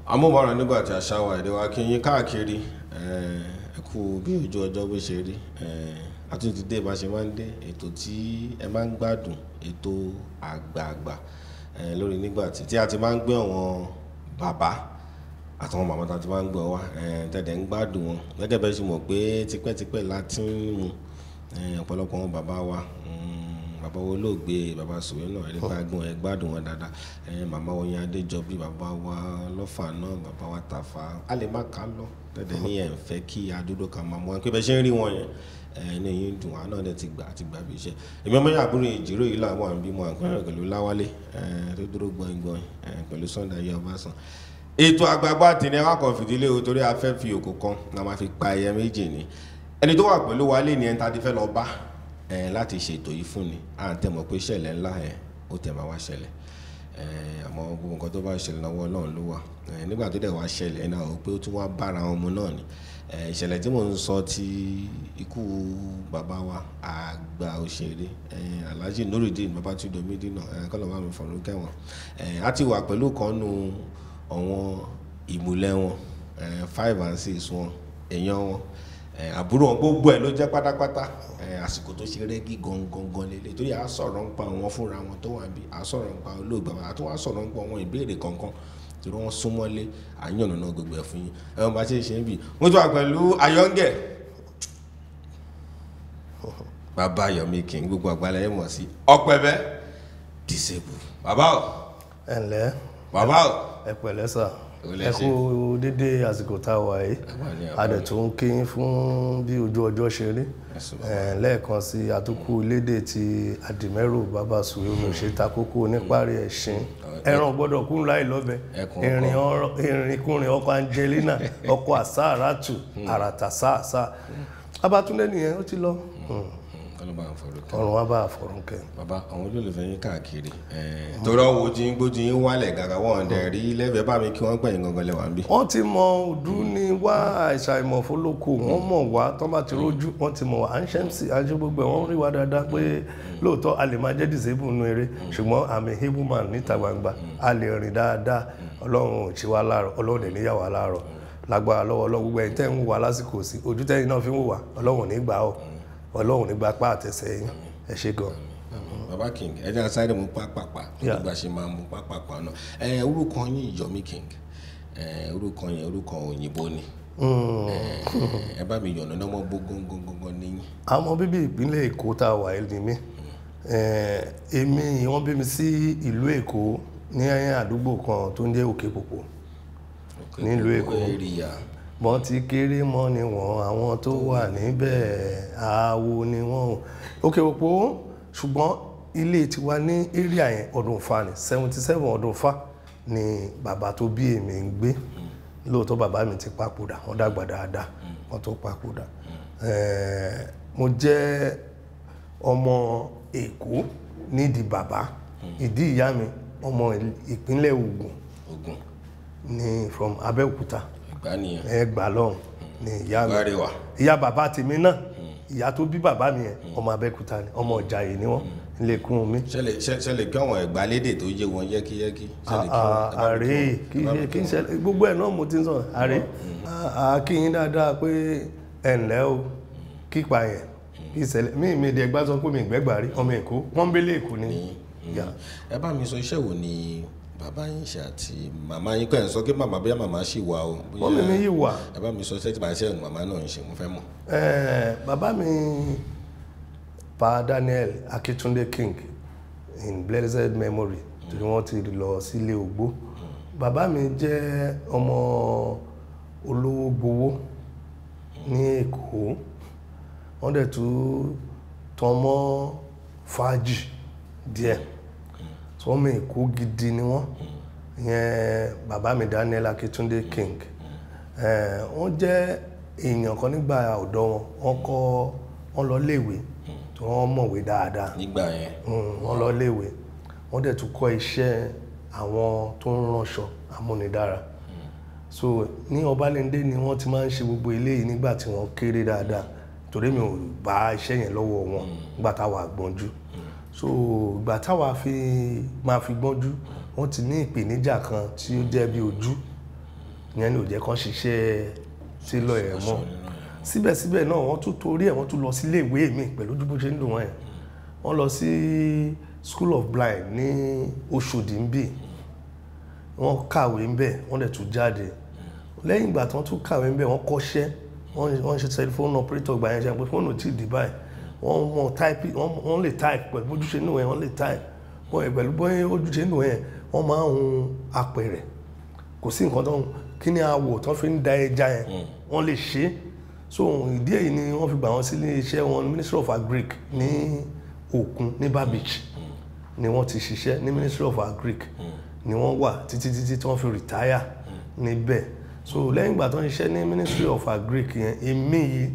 Amóhùnmáwòrán nígbà tí àṣà wa èdè wa kí yín káàkiri, ẹ kú bí ojú ọjọ́ bó ṣe rí. A tún ti dé bá ṣe máa ń dé, ètò tí ẹ máa ń gbádùn, ètò àgbààgbà lórí nígbà tí a ti máa ń gbé àwọn bàbá àtàwọn màmá tá a ti máa ń gbọ́ wá, tẹ̀dẹ̀ ń gbádùn wọn. Gẹ́gẹ́ bẹ́ẹ̀ ṣe mọ̀ pé tipẹ́tipẹ́ la ti ń mu ọ̀pọ̀lọpọ̀ àwọn bàbá wa, bàbá wo olóògbé bàbá Sùwé náà, ẹni bá gbọ́n ẹ gbádùn wọn dáadáa. Màmá Oyin Adéjọbí, bàbá wa Lọ́fà náà, bàbá wa Tàfà, a lè má ká lọ tẹ̀dẹ̀ ní ẹ̀ ń fẹ́ kí adúró ká máa mú wọn pé bẹ́ẹ̀ ṣe ń rí wọn yẹn, ẹni yìí ń dùn wọn náà dẹ̀ ti gbà àti gbà bí iṣẹ́. Èmi ọmọ yàrá àbúrò ìjírò yìí làwọn àǹbí mọ àpẹẹrẹ pẹ̀lú Láwálé tó dúró gbọ̀ngbọ̀n pẹ̀lú Sunday ayé Ọbásan. Ètò àgbààgbà tì ní awakọ̀ fìdílé o, torí a fẹ́ fi òkò kan la máa fi pa ẹyẹ méjì ni. Ẹni tó wà pẹ̀lú wa lé ní ẹni tá a ti fẹ́ lọ bá láti ṣètò yìí fún ni. À ń tẹ̀mọ̀ pé ìṣẹ̀lẹ̀ ńlá ó tẹ̀ máa wá ṣẹlẹ̀, àmọ́ gbogbo nǹkan tó bá ṣẹlẹ̀ lọ́wọ́ Ọlọ́run ló wà. Nígbà tó dẹ̀ wá ṣẹlẹ̀ náà ó pé ó tún wá bára wọn mu náà ni. Ìṣẹ̀lẹ̀ tí mò ń sọ ti ikú bàbá wa àgbà òṣèré Alhaji Nurudeen Babatunde Omidina, kọ́lọ́ bá mi fọ̀rọ̀ kẹ́wọ̀n. A ti wà pẹ̀lú kan nu àwọn ìmùlẹ̀ wọn, 5 and 6 wọn, èèyàn wọn, àbúrò wọn, gbogbo ẹ̀ ló jẹ́ pátápátá. Àsìkò tó ṣe rẹ́gí gangan lélẹ̀, torí à sọ̀rọ̀ ń pa àwọn fúnra wọn tó wà níbí, à sọ̀rọ̀ ń pa olóògbé wa, àtún wá sọ̀rọ̀ ń pa àwọn ìbéèrè kankan torí wọ́n súnmọ́lé, à ń yànnàná gbogbo ẹ̀ fún yín. Ẹ̀wọ̀n bá ṣe ń ṣe ń bì. Mo tún wà pẹ̀lú Ayọ̀ǹgẹ̀, bàbá Yomi King, gbogbo àgbàlẹ̀ yẹn mọ̀ sí Ọ̀pẹ̀bẹ́ Disable. Bàbá o. Ẹ ǹlẹ́. Bàbá o. Ẹ pẹ̀lẹ́ sà. Ẹ kú dédé àsìkò tá a wà yìí. A dẹ̀ tún kí yín fún bí ojú ọjọ́ ṣe rí. Lẹ́ẹ̀kan sí àtúkù lédè ti Àdìmẹ́rù bàbá Sùwé omi òṣè ta kókó oníparí ẹ̀sìn. Ẹran gbọ́dọ̀ kú láì lọ́bẹ̀. Ìrìnkúrìn ọkọ̀ Angelina, ọkọ̀ àsáàràtù, àràtà sáàsá. Babátúndé nìyẹn, ó ti lọ. Ọ̀run wa bá àfọ̀run kẹ́. Bàbá, àwọn olólùfẹ́ yín káàkiri torí ọ̀hún ojú yín gbójú yín wálẹ̀ gàgà wọ́n dẹ̀ rí lẹ́fẹ̀ẹ́ bá mi kí wọ́n gbẹ̀yìn gangan lẹ́wà ń bí. Wọ́n ti mọ òdú ní wá àìsàn ìmọ̀fólókò, wọ́n mọ̀ wá tán bá ti rójú, wọ́n ti mọ̀ wá. À ń ṣe MC, à ń ṣe gbogbo ẹ̀, wọ́n rí wa dáadáa pé lóòótọ́ a lè máa jẹ́ disable nínú eré, ṣùgbọ́n àmì able man níta gbangba, a lè rìn dáadáa. Ọlọ́run ò ṣe wá láàárọ̀, Ọlọ́run ò ní yà wá láàárọ̀. Lágbára lọ́wọ́ Ọlọ́run, gbogbo ẹ̀yin tẹ́ ń wò wá lásìkò sí, ojú tẹ́yin náà fi ń wò wá, Ọlọ́run ò ní gbà ọ́. Ọlọ́run nígbà pa àtẹ̀sẹ̀ yín, ẹ ṣé gan. Bàbá King, ẹ jẹ́ sáré mú pápápá nígbà ṣe máa mú pápápá náà. Orúkọ yín Yomi King, orúkọ yẹn orúkọ òyìnbó ni. Ẹ bá mi yànnà náà mọ́ bó gángan níyìn. Àwọn bíbí ìpínlẹ̀ Èkó tá a wà ní mí. Èmi wọ́n bí mi sí ìlú Èkó ní àdúgbò kan tó ń jẹ́ Òkè Pòpò nílùú Èkó. Wọ́n ti kéré mọ́ ni wọ́n, àwọn tó wà níbẹ̀ àwo ni wọ́n. Òkè Òpó, ṣùgbọ́n ilé tiwa ní area yẹn Ọdúnfà ni, 77 Ọdúnfà ni bàbá tó bí èmi ń gbé. Lóòótọ́ bàbá mi ti papòdà, wọ́n dàgbà dáadáa, wọ́n tó papòdà. Mo jẹ́ ọmọ Èkó nídìí bàbá, ìdí ìyá mi ọmọ ìpínlẹ̀ Ògùn ni, from Abẹ́òkúta. Ẹgbàá lọ́hùn ni ìyá mi. Ìyá bàbá tèmi náà, ìyá tó bí bàbá mi yẹn ọmọ Abẹ́òkúta ni, ọmọ Ìjàyè ni wọ́n, ilẹ̀kùn mi. Ṣẹlẹ̀ kí àwọn Ẹ̀gbá lédè tó yé wọn yẹ́kíyẹ́kí. Ààrẹ kí n ṣẹlẹ̀ gbogbo ẹ̀ náà mo ti ń sọ ààrẹ. Kí yín dáadáa pé ẹ ǹlẹ́ o, kípa yẹn kí ìṣẹ̀lẹ̀ mí mi èdè Ẹ̀gbá sọ pé mi ìgbẹ́gbà rí, ọmọ Èkó pọ́nbélé Èkó ni. Ẹ bá mi sọ iṣẹ́ wo ni bàbá yín ṣe àti màmá yín, kọ́ ẹ̀ ń sọ kí màmá bóyá màmá ṣì wà o. Mọ́mì mi yìí wà. Ẹ bá mi sọ iṣẹ́ tí màá ṣe màmá náà ń ṣe, mo fẹ́ mọ̀. Bàbá mi Pa Daniel Akíntúndé King in blessed memory, tí wọ́n ti lọ sílé ogbó. Bàbá mi jẹ́ ọmọ olówó gbowó ní Èkó. Wọ́n dẹ̀ tún tán mọ́ fàájì díẹ̀. Ọmọ Èkó gidi ni wọ́n. Ìyẹn bàbá mi Daniel Akíntúndé King. Wọ́n jẹ́ èèyàn kan nígbà ọ̀dọ́ wọn, wọ́n kọ́, wọ́n lọ léèwé, tí wọ́n mọ̀wé dáadáa. Nígbà yẹn. Wọ́n lọ léèwé, wọ́n dẹ̀ tún kọ́ iṣẹ́ àwọn tó ń ránṣọ amúnidára. So ní Ọbalẹ́ndé ni wọ́n ti máa ń ṣe gbogbo eléyìí nígbà tí wọ́n kéré dáadáa, torí mi ò bá iṣẹ́ yẹn lọ́wọ́ wọn nígbà táwa gbọ́njú. So ìgbà táwa fi máa fi gbọ́njú, wọ́n ti ní ìpèníjà kan tí ó jẹ́ bí ojú ìyẹn ni ò jẹ́ kán ṣiṣẹ́ sílọ̀ ẹ̀ mọ́. Síbẹ̀síbẹ̀ náà wọ́n tún torí ẹ̀ wọ́n tún lọ sí iléèwé mi pẹ̀lú ojú bó ṣe ń dùn wọ́n yẹn. Wọ́n lọ sí School of Blind ní Oṣòdì ń bì, wọ́n kàwé ń bẹ̀, wọ́n dẹ̀ tún jáde. Lẹ́yìn ìgbà tí wọ́n tún kàwé ń bẹ̀, wọ́n kọ́ṣẹ́, wọ́n ṣe telephone operator gbà yẹn, ṣe pé fóònù tí ì dì báyìí, wọ́n mọ type, wọ́n lè type pẹ̀lú bójú ṣe nù yẹn, wọ́n lè type pẹ̀lú bójú ṣe nù yẹn, wọ́n máa ń hun apẹ̀rẹ̀. Kò sí nǹkan tó ń kí ni awò tó fi ń da ẹja yẹn, wọ́n lè ṣe é. So ìdí èyí ni wọ́n fi gbà wọ́n sí ilé iṣẹ́ wọn, Ministry of Agric ní Òkun ní Bar Beach ni wọ́n ti ṣiṣẹ́. Ní Ministry of Agric ni wọ́n wà títí títí tí wọ́n fi retire níbẹ̀. So lẹ́yìn ìgbà tó ń ṣiṣẹ́ ní Ministry of Agric yẹn, èmi yìí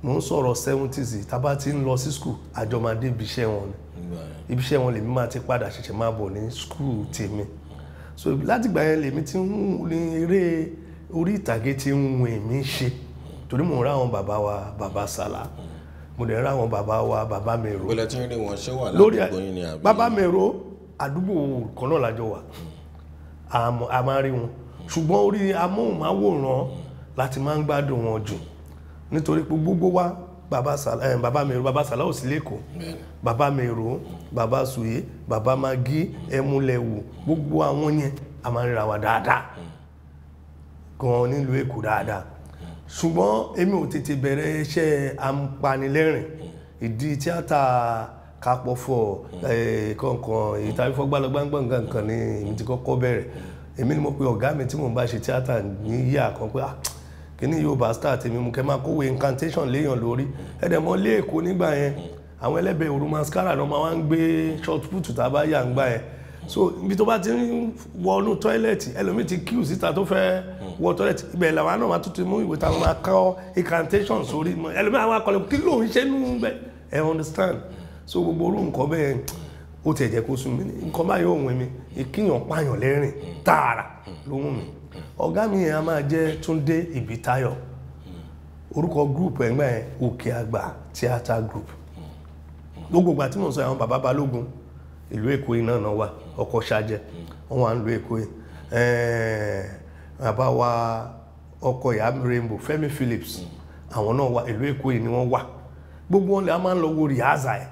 mò ń sọ̀rọ̀ 70s, tá bá ti ń lọ sí school, àjọ máa dé ibi iṣẹ́ wọn ni. Ibi iṣẹ́ wọn lèmi máa ti padà ṣẹ̀ṣẹ̀ máa bọ̀ ní school tèmi. So látìgbà yẹn lèmi ti ń ní eré orí ìtàgé tí ń wù èmi ṣe, torí mò ń rá àwọn bàbá wa, bàbá Sàlá, mo dẹ̀ ń rá àwọn bàbá wa, bàbá Mèrò. Bọ́lá tí ń rí wọn ṣé wà ládùúgbò yín ni àbí? Bàbá Mèrò àdúgbò kan náà lájọ wà, a máa rí wọn, ṣùgbọ́n orí amóhùnmáwòrán láti máa ń gbádùn wọn jù, nítorí pé gbogbo wa bàbá Sàlá, bàbá Mèrò, bàbá Sàlá ò sí lẹ́kọ̀ọ́, bàbá Mèrò, bàbá Sùwé, bàbá Magí, Ẹmúlẹ̀wù, gbogbo àwọn yẹn a máa ń ríra wa dáadáa gan nílùú Èkó dáadáa. Ṣùgbọ́n èmi ò tètè bẹ̀rẹ̀ iṣẹ́ apanilẹ́rìn, ìdí tíátà kápọ̀fọ̀ kọ̀ọ̀kan ìtàwífọ́gbálọ́gbàngbọ̀n nǹkan ni èmi ti kọ́kọ́ bẹ̀rẹ̀. Èmi ni mo pe ọ̀gá mi tí mò ń bá ṣe tíátà ní yíyà kan pé kíní yóò bá start èmi mú kẹ́ máa kówé incantation léèyàn lórí. Ẹ̀dẹ̀ mọ́ lé Èkó nígbà yẹn, àwọn ẹlẹ́bẹ̀ẹ́ òru mascara ló máa ń gbé short put tá a bá yà ń gbà yẹn. So ibi tó bá ti ń wọnú tọ́ílẹ̀tì, ẹlòmíì ti queue síta tó fẹ́ wọ tọ́ílẹ̀tì, ibẹ̀ làwọn náà máa tún ti mú ìwé táwọn máa kọ́ incantation sórí. Ẹlòmíì àwọn akọlẹ̀ kí ló ń ṣe nú bẹ́ẹ̀, ẹ understand. So gbogbo orú nǹkan bẹ́ẹ̀ ó tiẹ̀ jẹ́ kó sún mi, nǹkan báyìí ò wù mí, ìkíyàn pààyàn lẹ́rìn tààrà ló wù mí. Ọ̀gá mi yẹn a máa jẹ́ Túndé Ìbítáyọ̀, orúkọ group ẹ̀ ńgbà yẹn Òkè Àgbà Theatre Group. Gbogbo ìgbà tí mò ń sọ àwọn bàbá Balógun ìlú Èkó iná náà wà, ọkọ̀ ṣáájẹ wọ́n wà nílùú Èkó yìí. Bàbá wa ọkọ̀ ìyá Rainbow Fẹ́mi Phillips, àwọn náà wà ìlú Èkó yìí ni wọ́n wà. Gbogbo wọn lè a máa ń lọ wo rìhásà ẹ̀,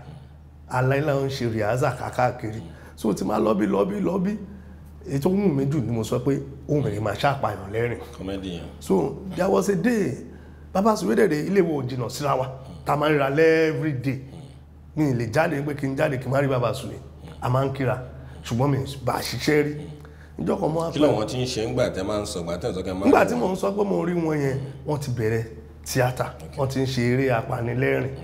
aláìlá ń ṣe rìhásà káàkiri. So ti máa lọ́bí lọ́bí lọ́bí, èyí tó wù mí jù ni mo sọ pé ohun mèrè máa ṣàpàyàn lẹ́rìn. Comedian. So there was a day bàbá Sùwédèrè ilé wo jìnnà síra wa, tá a máa ń ríra every day. Mi lè jáde pé kí n jáde kí n má rí bàbá Sùwé, a máa ń kíra, ṣùgbọ́n mi bá a ṣiṣẹ́ rí. Níjọ́ kan mo wá Kí làwọn tí ń ṣe ńgbà tẹ́ máa ń sọ, gbà tẹ́ ń sọ kẹ́ máa. Nígbà tí mò ń sọ pé mo rí wọn yẹn, wọ́n ti bẹ̀rẹ̀ tíátà, wọ́n ti ń ṣe eré apanilẹ́rìn.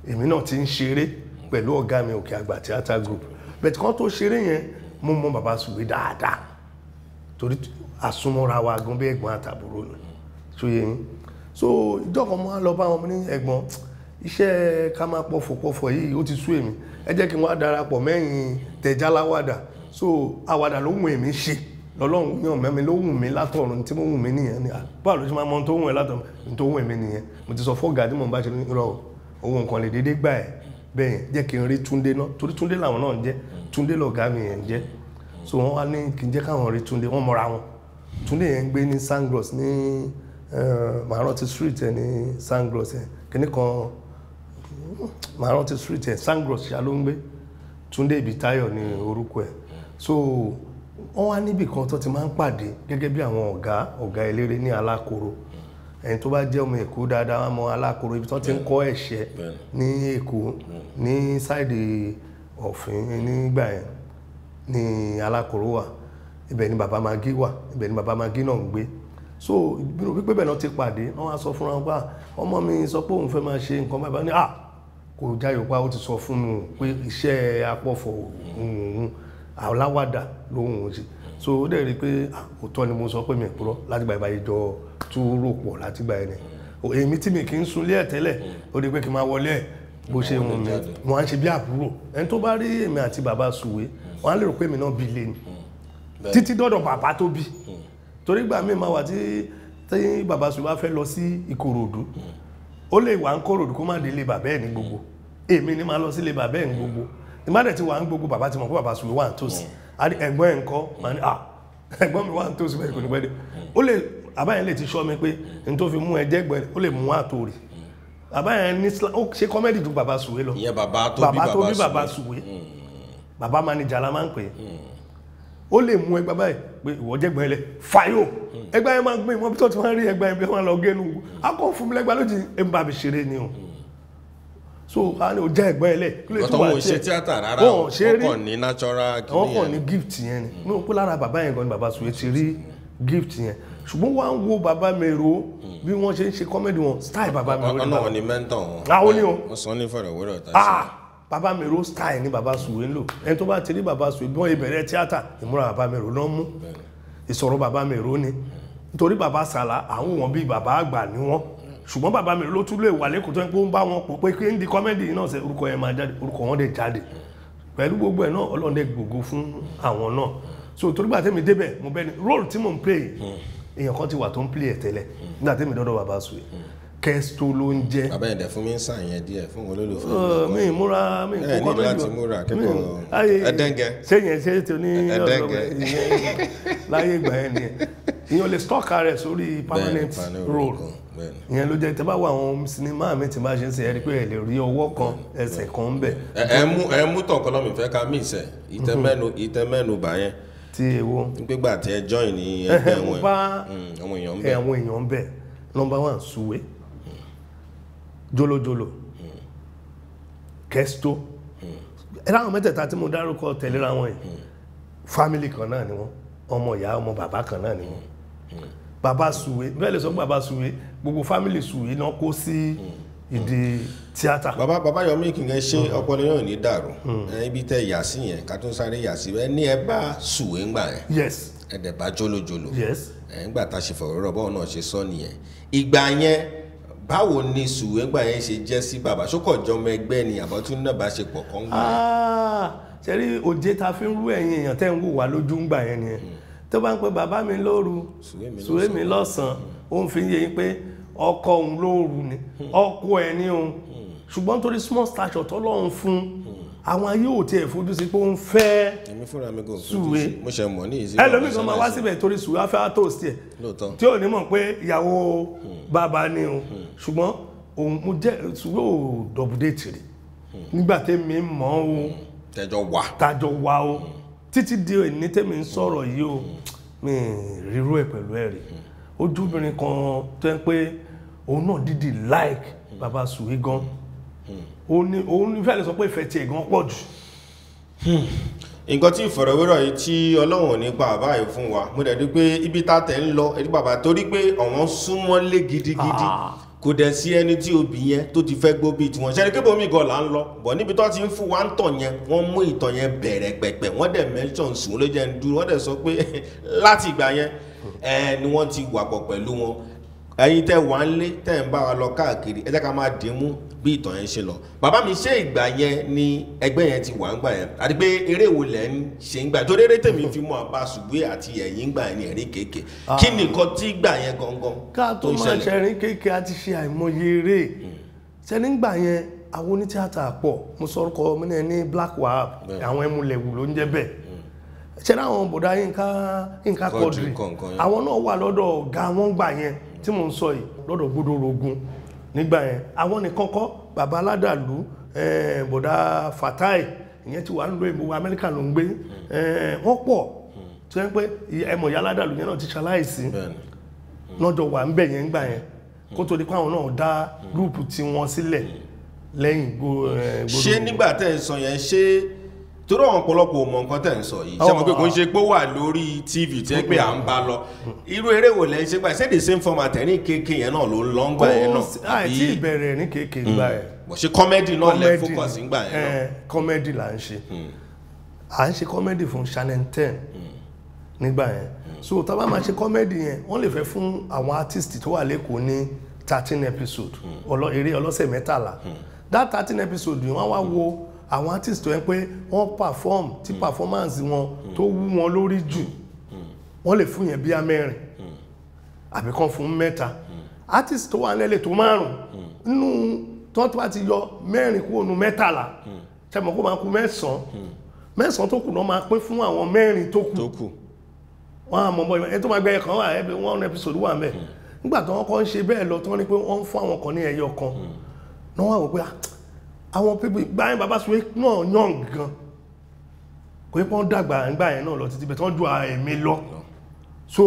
Èmi náà ti ń ṣeré pẹ̀lú ọ̀gá mi Òkè Àgbà Theatre Group. Bẹ̀tí kan tó ṣeré yẹn, mo mọ bàbá Sùwé dáadáa, torí àsomọ́ra wa gan bí ẹ̀gbọ́n àtàbúrò ni. Ṣó yé yín? So ìjọ́ kan mo wá lọ bá wọn ní ẹ̀gbọ́n, iṣẹ́ ká máa pọ̀fọ̀pọ̀fọ̀ yìí ó ti sú èmi, ẹ jẹ́ kí n wá darapọ̀ mẹ́yìn tẹ̀jáláwàdà. So àwàdà ló wù èmi ṣe, lọ́lọ́run yàn mẹ́mi ló wù mí látọ̀run, tí mo wù mí nìyẹn ni. Báwo ló ṣe máa mọ ohun tó wù ẹ́ látọ̀run? Ohun tó wù èmi nìyẹn. Mo ti sọ fọ́gà tí mò ń bá ṣe ní irọ́ o, owó nǹkan lè dédé gbà ẹ́ bẹ́ẹ̀ yẹn, jẹ́ kí n rí Túndé náà, torí Túndé làwọn náà ń jẹ́, Túndé lọ̀gá mi yẹn ń jẹ́. So wọ́n wá ní kí n jẹ́ káwọn rí Túndé, wọ́n mọra wọn. Túndé yẹn ń gbé ní Sangros ní Maranti Street ẹ̀ ní Sangros ẹ̀ kíní kan Maranti Street ẹ̀ Sangros ṣá ló ń gbé. Túndé Ìbítáyọ̀ ní orúkọ ẹ̀. So wọ́n wá níbì kan tó ti máa ń pàdé gẹ́gẹ́ bí àwọn ọ̀gá eléré ní Alákòrò. Ẹni tó bá jẹ́ ọmọ Èkó dáadáa wọ́n mọ Alákòrò, ibi tó ti ń kọ́ ẹ̀ṣẹ̀ ní Èkó ní sáìdì Ọ̀fìn nígbà yẹn ní Alákòrò wà. Ibẹ̀ ni bàbá Magí wà, ibẹ̀ ni bàbá Magí náà ń gbé. So wípé bẹ́ẹ̀ náà ti pàdé, wọ́n wá sọ fúnra wọn pé ọmọ mi sọ pé òun fẹ́ máa ṣe nǹkan bàbá ní kò jáyò pa, ó ti sọ fún mi pé iṣẹ́ apọ̀fọ̀ òun aláwàdà lóhùn ṣe. So ó dẹ̀ rí i pé òótọ́ ni mo sọ pé mi ò purọ́ látìgbà ìbáyé jọ tú rò pọ̀ látìgbà ẹni. Èmi tí mi kì í sunlé ẹ̀ tẹ́lẹ̀, ó di pé kí n máa wọlé ẹ̀ bó ṣe wù mí, mo á ń ṣe bí àbúrò. Ẹni tó bá rí èmi àti bàbá Sùwé Wọ́n á lérò pé èmi náà bí ilé ni títí dọ́dọ̀ bàbá tó bí. Torí gbà mí máa wà tí bàbá Sùwé bá fẹ́ lọ sí Ìkòròdú, ó lè wà ń Kòròdú kó má délé bàbá ẹ̀ ní gbogbo. Èmi ni máa lọ sílé bàbá ẹ̀ ní gbogbo. Tí má dẹ̀ ti wà ń gbogbo, bàbá ti mọ̀ pé bàbá Sùwé wà ń tòsí. Ẹ̀gbọ́n ẹ̀ ń kọ́, màá ní ẹ̀gbọ́n mi wà ń tòsí bẹ́ẹ̀ kò ní pẹ́ dé. Ó lè bàbá yẹn lè ti sọ mi pé n tó fi mú ẹ jẹ́gbẹ́, ó lè mú àtòrì. Bàbá yẹn ní ó ṣe kọ́mẹ́dì ju bàbá Sùwé lọ. Ìyẹn bàbá tó bí bàbá Sùwé. Bàbá manager la máa ń pè é. Ó lè mú ẹgbà báyìí pé ìwọ jẹ́gbọ́n ẹ lẹ fàyò. Ẹgbà yẹn máa ń gbé ìmọ̀ bí tó ti máa ń rí ẹgbà yẹn bí wọ́n lọ gẹ́nu. A kò fún mi lẹ́gbà lójijì, ẹ ń bá mi ṣeré ni o. So a ní o jẹ́ ẹ̀gbọ́n ẹ lẹ̀. Ọ̀tọ̀ wọn ò ṣe tíátà rárá o, wọ́n kàn ní natural kìíní yẹn. Wọ́n kàn ní gift yẹn ni. Mo rò pé lára bàbá yẹn gan ni bàbá Sùwé ti rí gift yẹn. Ṣùgbọ́n wọ́n á ń wo bàbá Mero bí wọ́n ṣe ń ṣe comedy wọn, style bàbá Mero ni. Ọ̀nà wọn ni mentor wọn. Àwọn ni o. Wọ́n sọ ní fọ̀rọ̀wérọ̀ tá a ṣe. Bàbá Mero style ni bàbá Sùwé ń lò. Ẹni tó bá ti rí bàbá Sùwé bí wọ́n ìbẹ̀rẹ̀ tíátà, ìmúra bàbá Mero náà mú. Ìsọ̀rọ̀ bàbá Mero ni. Nítorí bàbá Sàlá, àwọn wọn bíi bàbá àgbà ni wọ́n. Ṣùgbọ́n bàbá Mero ló tún lè wà lẹ́kọ̀ọ́ tó ń pé ó ń bá wọn pò pé kí n di comedy náà ṣe orúkọ yẹn máa jáde, orúkọ wọn dẹ̀ jáde. Pẹ̀lú gbogbo ẹ̀ náà, Ọlọ́run dẹ̀ gbògo fún àwọn náà. So torí gbà tẹ́mi débẹ̀, mo bẹ́ni role tí mò ń play, èèyàn kan ti wà tó ń play ẹ̀ tẹ́lẹ̀ nígbà tẹ́mi dọ́dọ̀ bàbá Sùwé. Kẹ́sító ló ń jẹ́. Bàbá yẹn dẹ̀ fún mi ń sàn yẹn díẹ̀ fún olólùfẹ́ mi. Mi múra mi kó kọ́ mẹ́jọ. Ẹ ní láti múra kẹ́kọ̀ọ́ ẹ̀dẹ́ngẹ́. Ṣé yẹn ṣe tó ní ọ̀dọ̀ láyé ìgbà yẹn nìyẹn. Ìyẹn lè stock rẹ̀ sórí permanent role. Ìyẹn ló jẹ́ tẹ́ bá wọ àwọn sinimá mi tí bá ṣe ń ṣe ẹ rí pé ẹ lè rí ọwọ́ kan ẹsẹ̀ kan ń bẹ̀. Ẹ mú tọ̀kan lọ́mì fẹ́ ká mí ìsẹ̀ ìtẹ́mẹ́nu bà yẹn. Tí èwo. Nígbà tí ẹ join ní ẹgbẹ́ wọn. Àwọn èèyàn ń bẹ̀. Number one, Sùwé, Jolojolo, Kẹ́sító. Ẹ láwọn mẹ́tẹ̀ẹ̀ta tí mo dárúkọ tẹ̀léra wọn yìí, family kan náà ni wọ́n, ọmọ ìyá ọmọ bàbá kan náà ni wọ́n. Bàbá Sùwé, bẹ́ẹ̀ lè sọ pé bàbá Sùwé, gbogbo family Sùwé náà kó sí ìdí tíátà. Bàbá Yomi Kingan ṣe ọpọlọ yóò ní dàrú. Ibi tẹ yà sí yẹn, ká tún sáré yà sí ẹ ní ẹ bá Sùwé ńgbà yẹn. Yes. Ẹ dẹ̀ bá Jolojolo. Yes. Ẹ ńgbà tá a ṣe fọ̀rọ̀ bọ́ọ̀ náà ṣe sọ nìyẹn. Ìgbà yẹn báwo ni Sùwé ńgbà yẹn ṣe jẹ́ sí bàbá? Ṣókọ̀ jọmọ ẹgbẹ́ ni àbọ̀tún náà bá ṣe pọ̀ kọ́ ńgbà yẹn. Ṣe rí òjé ta fi ń rú ẹ̀yin èèyàn tẹ́ ń wò wá lójú ńgbà yẹn nìyẹn. Tó bá ń pe bàbá mi lóru, Sùwé mi lọ́sàn-án, ó ń fi yé yín pé ọkọ òun lóru ni, ọkọ ẹ̀ ní òun. Ṣùgbọ́n torí small stature tọ́lọ́run fún, àwọn ayé ò tiẹ̀ fojú sí pé ó ń fẹ́ Sùwé. Mo ṣe mọ̀ ní ìsìn. Ẹlòmíì kan máa wá síbẹ̀ torí Sùwé á fẹ́ toast ẹ̀ tí ò ní mọ̀ pé ìyàwó bàbá ni o. Ṣùgbọ́n òun mo jẹ́ Sùwé ò dọ̀bùdéètì rí nígbà tẹ́mi mọ̀ o. Tẹ́jọ wà. Tàjọ wà o. Títí di òní tẹ́mi ń sọ̀rọ̀ yìí o, mi rírú ẹ̀ pẹ̀lú ẹ̀ rí. Ojúbìnrin kan tó ń pé òun náà dídì like bàbá Sùwé gan. Òun ní fẹ́ẹ́ lè sọ pé ìfẹ́ tiẹ̀ gan pọ̀ jù. Nǹkan tí ìfọ̀rọ̀wérọ̀ yìí tí Ọlọ́run ò ní pa bàbá yìí fún wa, mo dẹ̀ rí pé ibi tá tẹ̀ ń lọ ẹ̀rí bàbá torí pé ọ̀wọ́n súnmọ́lé gidigidi. Kò dẹ̀ sí ẹni tí obì yẹn tó ti fẹ́ gbó bíi tiwọn. Ṣẹ́ni kébò mi gan là ń lọ bọ̀ níbi tó ti ń fún wa ń tàn yẹn, wọ́n mú ìtàn yẹn bẹ̀rẹ̀ pẹ̀pẹ̀, wọ́n dẹ̀ mention Sùwé ló jẹ́ ń dúró, wọ́n dẹ̀ sọ pé láti ìgbà yẹn ni wọ́n ti wà pọ̀ pẹ̀lú wọn. Ẹ̀yin tẹ́ wà ń lé tẹ́ ń bá wa lọ káàkiri, ẹ jẹ́ ká máa dín mú bí ìtàn yẹn ṣe lọ. Bàbá mi, ṣé ìgbà yẹn ni ẹgbẹ́ yẹn ti wà ń gbà yẹn? Àti pé eré wo lẹ̀ ń ṣe ń gbà? Torí eré tèmi fi mú àbá Sùwé àti ẹ̀yìn gbà yẹn ní ẹ̀rín kéèké. Kí ni nǹkan tí gbà yẹn gangan tó ń ṣẹlẹ̀? Ká tó máa ṣẹ̀rín kéèké a ti ṣe àìmọye eré. Ṣé nígbà yẹn àwọn onítíátà pọ̀? Mo sọ orúkọ mi ní Black Wahab, àwọn ẹmúlẹ̀wù ló ń jẹ́ bẹ́ẹ̀. Ṣé láwọn bọ̀dá Yínká Quadri, àwọn náà wà lọ́dọ̀ ọ̀gá wọn gbà yẹn tí mò ń sọ yìí, lọ́dọ̀ Gbódòrógún nígbà yẹn. Àwọn nìkan kọ́, bàbá Aládàlú, bọ̀dá Fatai, ìyẹn ti wà ń lo ìbò Amẹ́ríkà ló ń gbé. Wọ́n pọ̀ tí wọ́n pé ẹmọ̀ ìyá Aládàlú yẹn náà ti ṣaláìsí lọ́jọ́ wà ń bẹ̀ yẹn gbà yẹn kó tó di pé àwọn náà dá gúrùpù tí wọ́n sílẹ̀ lẹ́yìn Gbódòrógún. Ṣé nígbà tẹ́ ẹ sọ yẹn, ṣé torí àwọn ọ̀pọ̀lọpọ̀ mọ̀ nǹkan tẹ̀ ń sọ yìí, ṣé mo pé kò ń ṣe pé ó wà lórí TV tí ẹ pé à ń bá lọ, irú eré wo lẹ́ ń ṣe gbà? Ṣé the same format ẹ̀rín kéèké yẹn náà ló ń lọ ń gbà yẹn náà? Àìtí ìbẹ̀rẹ̀ ẹ̀rín kéèké gbà yẹn. Bọ̀ ṣe kọ́mẹ́dì náà lẹ focus ń gbà yẹn náà? Kọ́mẹ́dì là ń ṣe. À ń ṣe kọ́mẹ́dì fún Channel 10 nígbà yẹn. So tá bá máa ṣe kọ́mẹ́dì yẹn, wọ́n lè fẹ́ fún àwọn artist tó wà lẹ́kọ̀ọ́ ní 13 episode, eré ọlọ́sẹ̀ 13. That 13 episode yìí wọ́n wá wo Àwọn artist tó yẹ pé wọ́n perform, tí performance wọn tó wú wọn lórí jù, wọ́n lè fún yẹn bíi 4 àbí kan fún 3. Artist tó wà nílẹ̀ tó 5 nínú tó bá ti yọ 4 kúrò nínú 13, ṣe mọ̀ kó máa kú 9. 9 tó kù náà máa pín fún àwọn 4 tó kù. Wọ́n á mọ̀ bọ́ ẹ tó máa gbẹ ẹ̀kan wà ẹ one episode wà mẹ́. Nígbà tó wọ́n kọ́ ń ṣe bẹ́ẹ̀ lọ, tó wọ́n ní pé wọ́n ń fún àwọn kan ní ẹyọ kan náà, wọ́n wò pé àwọn pípé gbáyìn Baba Suwe náà yàn gan, kò ní pọ́n dàgbà nígbà yẹn náà lọ títí bẹ́ẹ̀ tí wọ́n ju ẹ̀mí lọ, so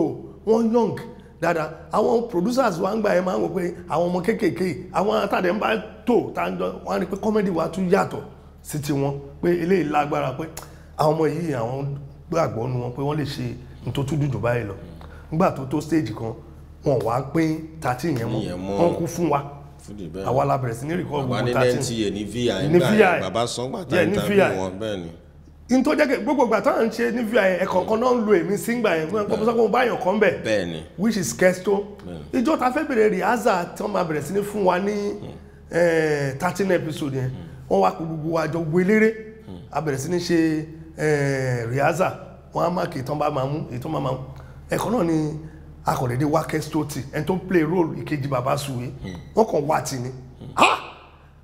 wọ́n young dáadáa. Àwọn producers wa ń gbà yẹn máa ń wò pé àwọn ọmọ kéékèèké, àwọn àtàdé ń bá tò tá ń jọ wọ́n á ní pé comedy wa tún yàtọ̀ sí tiwọn, pé eléyìí lágbára, pé àwọn ọmọ yìí àwọn gbàgbọ́ nu wọn pé wọ́n lè ṣe ní tó tún dùn jù báyìí lọ. Nígbà tó tó stage kan, wọn wá pín 13 yẹn mọ́, wọ́n kú fún wa. Àwa la bẹ̀rẹ̀ sí ní record gbogbo 13 ní VI ní VI bàbá sọ́ngbà tá interview wọn bẹ́ẹ̀ ni. N tó jẹ́ kí gbogbo ìgbà táwọn ń ṣe ní VI ẹ̀kọ̀ọ̀kan náà ń lo èmi sígbà yẹn, wọ́n kọ́ sọ pé mo bá yàn kan bẹ̀, which is Kesto. Ìjọ ta fẹ́ bẹ̀rẹ̀ rìhásà tí wọ́n máa bẹ̀rẹ̀ sí ní fún wa ní 13 episode yẹn, wọ́n wá pé gbogbo wa jọ gbogbo eléré a bẹ̀rẹ̀ sí ní ṣe rìhásà, wọ́n á máàkì ìtàn bá máa mú ìtàn máa mú. Ẹ̀kọ́ náà ni akọ̀dédé wá Kesto tì, ẹni tó ń play role ìkejì Baba Suwe, wọ́n kàn wá tì ní.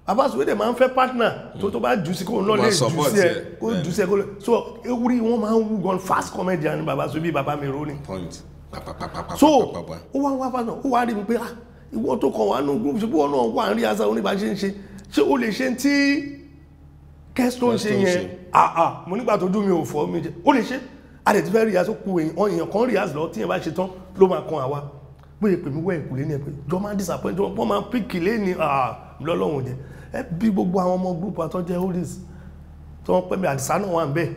Baba Suwe dẹ̀ máa ń fẹ́ partner tó bá jù sí kó náà lè jù sí ẹ, kó jù sí ẹ kó lè so ewúrí wọn máa ń wú gan. Fast comedian ni Baba Suwe, bí bàbá mi ró ni. So ó wá wá partner, ó wá rí mi pé ìwọ tó kàn wá nù group ṣe bí wọn náà wà ń rí àṣà oníbàṣẹ ń ṣe, ṣé o lè ṣe tí Kesto ń ṣe yẹn? Mo nígbà tó dùn mí ò fọ́ mi jẹ, ó lè ṣe. A lè ti fẹ́ ríyàsó ku èèyàn kan ríyàsó lọ, tí yẹn bá ṣe tán ló máa kan àwa. Bóyá pè mí wẹ́ ìkùlé ní ẹ pé jọ máa disappoint, wọ́n máa píkì lé ní lọ́lọ́run jẹ. Ẹ bí gbogbo àwọn ọmọ group àtọ́jẹ́ oldies tó ń pẹ́ mi, Àdìsá náà wà ń bẹ̀,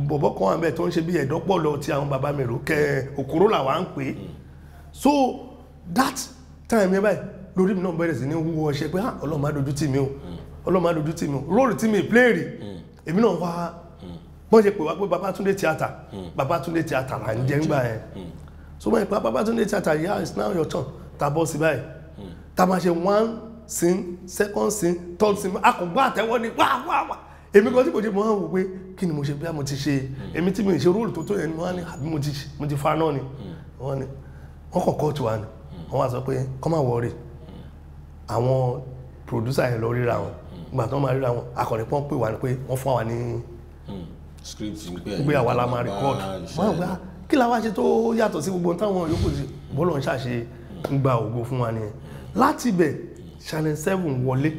bọ̀bọ̀ kan wà ń bẹ̀ tó ń ṣe bí ẹ̀dọ́pọ̀ lọ ti àwọn bàbá mi rò kẹ òkúrò làwa ń pè é. So that time yẹn báyìí lórí mi náà bẹ̀rẹ̀ sí ní wúwo ọṣẹ pé Ọlọ́run má dojú tì mí o, Ọlọ́run má dojú tì mí o, róòlù tí mi play rí èmi náà wá. Bọ́n ṣe pè wá pé Babatunde theatre, Babatunde theatre là ń jẹ́ ńgbà yẹn. So wọ́n pa Babatunde theatre, yeah, it's now your turn. Ta bọ́ sí báyìí, ta máa ṣe one scene, second scene, third scene, a kò gbọ́ àtẹ́wọ́ ni wá wá wá. Èmi kan tí kò ṣe mo wá wò pé kí ni mo ṣe, bí mo ti ṣe èmi tí mi ṣe róòlù tó tó yẹn ni wọ́n á ní àbí mo ti fa náà ni. Wọ́n ní wọ́n kàn kóòtù wa ni, wọ́n wá sọ pé kọ́ máa wọ̀ọ́rì àwọn producer yẹn lọ ríra wọn. Ìgbà tó máa ríra wọn, akọ̀rin pọ́n pè wá ni pé wọ́n fún wa ní script pé àwa la máa record. Wọ́n gbá kí la wá ṣe tó yàtọ̀ sí gbogbo táwọn yòókù sí, bọ́lọ̀ ń ṣàṣe ń gba ògo fún wa nìyẹn. Láti ibẹ̀ Channel 7 wọlé.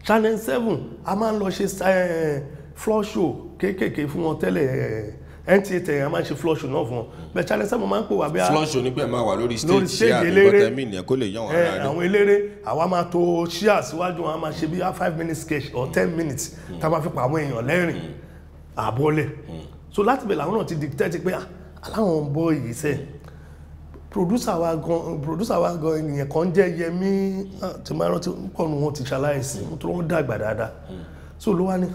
Channel 7 a máa ń lọ ṣe floor show kéékèèké fún wọn tẹ́lẹ̀. NTA tẹ̀yìn a máa ń ṣe floor show náà fún wọn, bẹ́ẹ̀ Channel 7 máa ń pè wá bí i floor show nígbà máa wà lórí stage ṣé àbíkọ́tẹ́mì nìyẹn kó lè yàn wọ́n rárá. Àwọn eléré àwa máa to ṣíà síwájú wọn, a máa ṣe bí 5 minutes sketch or 10 minutes tá a máa fi pa àwọn èèyàn lẹ́rìn àbọ̀lẹ̀. So láti bẹ̀ làwọn náà ti dictate pé aláwọn bọ́ yìí sẹ́ producer wa gan ènìyàn kan jẹ́ Yẹmí tí máa rántí pọ̀nù wọn ti ṣaláìsí tó wọ́n dàgbà dáadáa. So ló wá ní